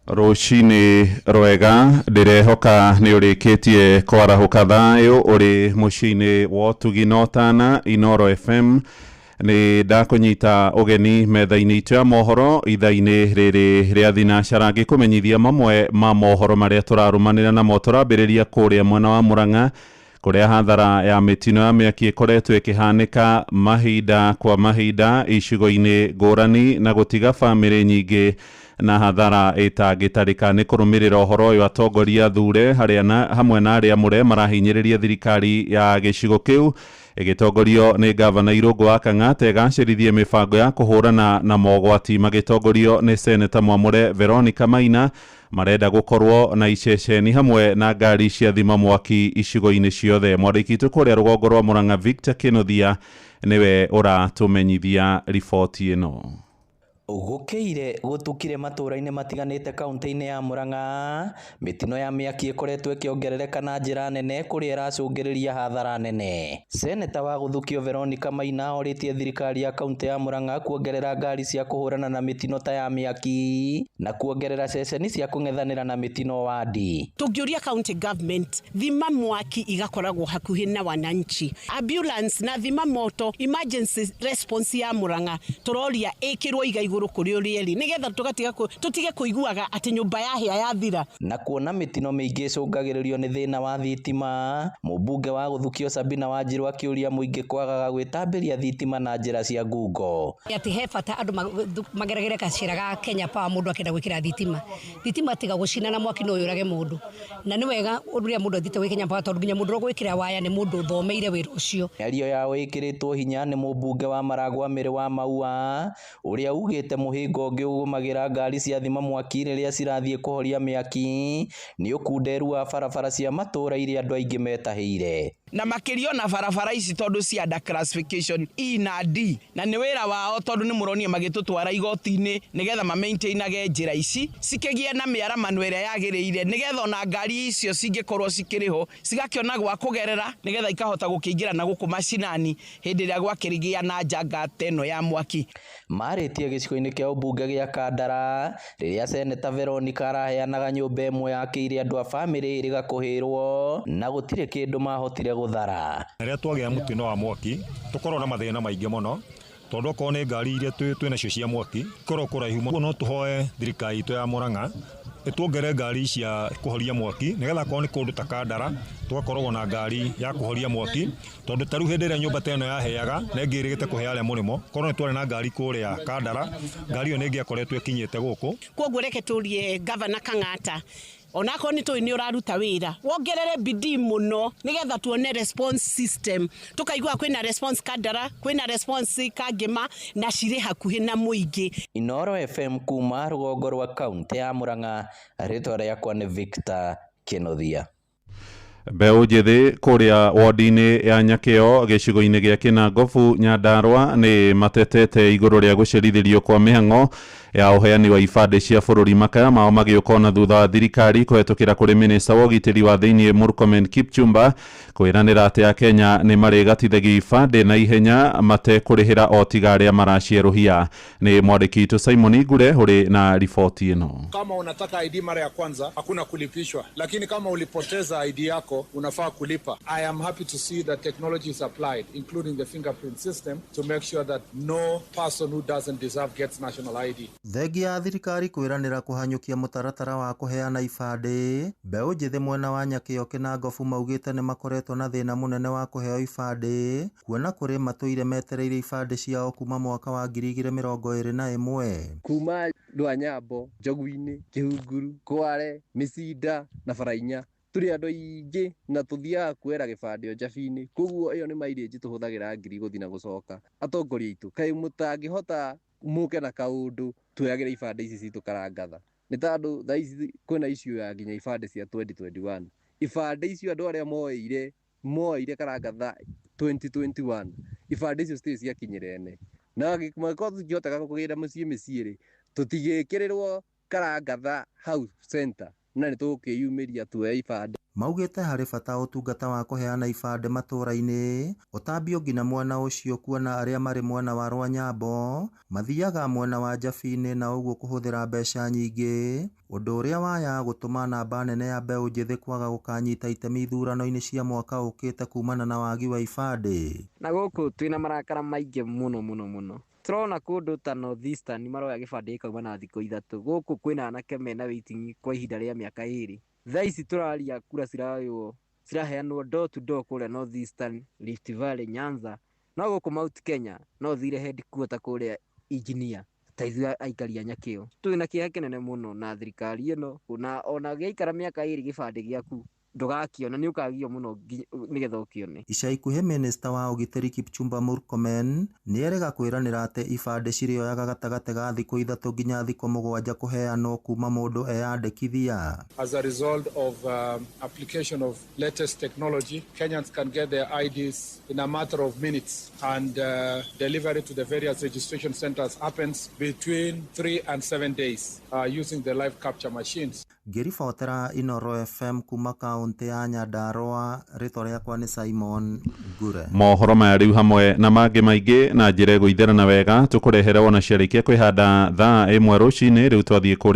Rũcinĩ rwega, ndĩrehoka nĩ ũrĩkĩtie kwarahũka thayũ ũrĩ mũciĩ-inĩ wa ũtugi na ũtana Inooro FM. Nĩ ndakũnyita ũgeni metha-inĩ itũ ya mohoro ithaa-inĩ rĩrĩ rĩa thinacara ngĩkũmenyithia mamwe ma mohoro marĩa tũrarũmanĩra namo. Tũrambĩrĩria kũrĩa mwena wa Murang'a kũrĩa hathara ya mĩtino ya mĩaki ĩkoretwo ĩkĩhanĩka mahinda kwa mahinda icigo-inĩ ngũrani na gũtiga bamĩrĩ nyingĩ na hathara ĩtangĩtarĩka. Nĩ kũrũmĩrĩra ũhoro ũyũ atongoria thure harĩa na hamwe na arĩa amũre marahinyĩrĩria thirikari ya gĩcigo kĩu ĩgĩtongorio nĩ gavana Irũngũ wa Kang'ata ĩgacĩrithie mĩbango ya kũhũrana na mogwati magĩtongorio nĩ seneta mwamũre Veronica Maina. Marenda gũkorwo na iceceni hamwe na ngari cia thima mwaki icigo-inĩ ciothe. Mwandĩki witũ kũrĩa rũgongo rwa Murang'a Victor Kĩnuthia nĩwe ũratũmenyithia riboti ĩno. Gũkĩire gũtukire matũũra-inĩ matiganĩte kaũntĩ-inĩ ya Murang'a, mĩtino ya mĩaki ĩkoretwo ĩkĩongerereka na njĩra nene kũrĩa ĩracũngĩrĩria hathara nene. Seneta wa gũthukio Veronica Maina orĩtie thirikari ya kaũntĩ ya Murang'a kuongerera ngari cia kũhũrana na mĩtino ta ya mĩaki na kuongerera ceceni cia kũng'ethanĩra na mĩtino wadi. Tũngĩũria county government thima mwaki igakoragwo hakuhĩ na wananchi, ambulance na thima moto emergency response ya Murang'a tũroria ĩkĩrwo iga igũrũ kũrĩ ũrĩa ĩrĩ nĩgetha tũtige kũiguaga atĩ nyũmba yahĩa yathira. Na kuona mĩtino mĩingĩ ĩcũngagĩrĩrio nĩ thĩna wa thitima, mũmbunge wa gũthukio Sabina Wanjiru akĩũria mũingĩ kwagaga gwĩtambĩria thitima na njĩra cia ngungo. Atĩ he bata andũ mageragĩre gacĩra ga Kenya Power mũndũ akĩenda gwĩkĩra thitima. Thitima tiga gũcina na mwaki no yũrage mũndũ. Na nĩ wega ũrĩa mũndũ athiĩte gwĩ Kenya Power tondũ nginya mũndũ ũrĩa ũgwĩkĩra waya nĩ mũndũ ũthomeire wĩra ũcio. Mĩario yao ĩkĩrĩtwo hinya nĩ mũmbunge wa Maragwa Mĩrĩ wa Maua ũrĩa ugĩte mũhĩnga ũngĩ ũgũmagĩra ngari cia thima mwaki rĩrĩa cirathiĩ kũhoria mĩaki nĩ ũkunderu wa barabara cia matũũra iria andũ aingĩ metahĩire. Na makĩria ona barabara ici tondũ cia under classification E na D, na nĩ wĩra wao tondũ nĩ mũronio magĩtũtwara igoti-inĩ nĩgetha ma maintainage njĩra ici cikĩgĩe na mĩaramano ĩrĩa yagĩrĩire nĩgetha ona ngari icio cingĩkorwo cikĩrĩ ho cigakĩona gwa kũgerera nĩgetha ikahota gũkĩingĩra na gũkũ macinani hĩndĩ ĩrĩa gwakĩrĩgĩa na njanga ta ĩno ya mwaki. Marĩtie gĩcigo-inĩ kĩa ũmbunge gĩa Kandara rĩrĩa seneta Veronica araheanaga nyũmba ĩmwe yakĩire andũ a bamĩrĩ ĩrĩ gakũhĩrwo na gũtirĩ kĩndũ mahotire gũthara. Rĩrĩa twagĩa mũtino wa mwaki tũkorwo na mathĩna maingĩ mũno tondũ okorwo nĩ ngari iria twĩ nacio cia mwaki korwo kũraihu mũno, no tũhoe thirikari itũ ya Murang'a Tuongere ngari cia kũhoria mwaki nĩgetha korwo nĩ kũndũ ta Kandara tũgakoragwo na ngari ya kũhoria mwaki, tondũ ta rĩu hĩndĩ ĩrĩa nyũmba ta ĩno yaheaga na ĩngĩ ĩrĩgĩte kũhea arĩa mũrĩmo, korwo nĩ twarĩ na ngari kũrĩa Kandara, ngari ĩyo nĩ ĩngĩakoretwo ĩkinyĩte gũkũ. Koguo reke tũrie Gavana Kang'ata, onakorwo nĩ tũĩ nĩ ũraruta wĩra, wongerere bidii mũno nĩgetha tuone response system, tũkaigua kwĩna response Kandara, kwĩna response Kangema, na cirĩ hakuhĩ na mũingĩ. Inooro FM kuma rũgongo rwa kaunti ya Murang'a, rĩtwa rĩakwa nĩ Victor Kĩnuthia. Mbeũ njĩthĩ kũrĩa wodi-inĩ ya Nyakĩo gĩcigo-inĩ gĩa Kĩnangobu Nyandarũa nĩ matetete igũrũ rĩa gũcerithĩrio kwa mĩhang'o ya ũheani wa ibandĩ cia bũrũri. Makaya mao magĩũka ona thutha wa thirikari kũhetũkĩra kũrĩ minista wa ũgitĩri wa thĩinĩ Murkomen Kipchumba kwĩranĩra atĩ Akenya nĩ marĩgatithagia ibandĩ na ihenya matekũrĩhĩra o tiga arĩa maracierũhia. Nĩ mwandĩki witũ Simon Ngure ũrĩ na riboti ĩno. Kama unataka ID mara ya kwanza hakuna kulipishwa, lakini kama ulipoteza ID yako unafaa kulipa. I am happy to see that technology is applied, including the fingerprint system, to make sure that no person who doesn't deserve gets national ID. Thengia ya thirikari kwĩranĩra kũhanyũkia mũtaratara wa kũheana ibandĩ, mbeũ njĩthĩ mwena wa Nyakĩo Kĩnangobu maugĩte nĩ makoretwo na thĩna mũnene wa kũheo ibandĩ, kuona kũrĩ matũire metereire ibandĩ ciao kuma mwaka wa 2021. Kuma Rwanyambo, Njogu-inĩ, Kĩhunguru, Kware, Mĩcinda na Barainya tũrĩ andũ aingĩ na tũthiaga kuoera gĩbandĩ o njabi-inĩ, koguo ĩyo nĩ mileage tũhũthagĩra ngiri gũthiĩ na gũcoka. Atongoria aitũ, kaĩ mũtangĩhota mũke na kaũndũ tuoyagĩre ibandĩ ici citũ karangatha, nĩ tondũ thaa ici kwĩna issue ya nginya ibandĩ cia 2021. Ibandĩ icio andũ arĩa moeire karangatha 2021, ibandĩ icio citirĩ ciakinyĩra ene, na mangĩkorwo tũtingĩhota kũgĩra mũciĩ mĩciĩ rĩ, tũtigĩkĩrĩrwo karangatha hau center na nĩ tũgũkĩyumĩria tuoye ibandĩ. Maugĩte harĩ bata ũtungata wa kũheana ibandĩ matũra-inĩ ũtambio nginya mwena ũcio, kuona arĩa marĩ mwena wa Rwanyambo mathiaga mwena wa Njabi-inĩ na ũguo kũhũthĩra mbeca nyingĩ, ũndũ ũrĩa waya gũtũma namba nene ya mbeũ njĩthĩ kwaga gũkanyita itemi ithurano-inĩ cia mwaka ũkĩte kumana na wagi wa ibandĩ. Na gũkũ twĩna marakara maingĩ mũno mũno mũno, tũrona kũndũ ta North Eastern maroya gĩbandĩ gĩkauma na thikũ 3, gũkũ kwĩna anake mena waiting kwa ihinda rĩa mĩaka 2. Thaa ici tũraria kura ciraheanwo door to door kũrĩa North Eastern, Rift Valley, Nyanza, no gũkũ Mount Kenya no thire headquarter kũrĩa Engineer ta ithuĩ aikari a Nyakĩo. Twĩna kĩeha kĩnene mũno na thirikari ĩno, na ona gĩaikara mĩaka 2 gĩbandĩ gĩaku ndũgakiona, nĩ ũkagio mũno nĩgetha ũkĩone. Ica ikuhĩ minista wa ũgitĩri Kipchumba Murkomen nĩerĩga kwĩranĩra atĩ ibandĩ cirĩoyaga gatagatĩ ga thikũ 3 nginya thikũ 7 kũheanwo kuma mũndũ eyandĩkithia. As a result of application of latest technology, Kenyans can get their IDs in a matter of minutes, and delivery to the various registration centers happens between 3 and 7 days using the live capture machines. Ngĩribotera Inooro FM kuma kaunti ya Nyandarũa, rĩtwa rĩakwa nĩ Simon Ngure. Mohoro maya rĩu hamwe na mangĩ maingĩ na njĩra ĩgũitherana wega tũkũrehere wona ciarĩkia kwĩhanda thaa 1 rũcinĩ. Rĩu twathiĩ kũrĩa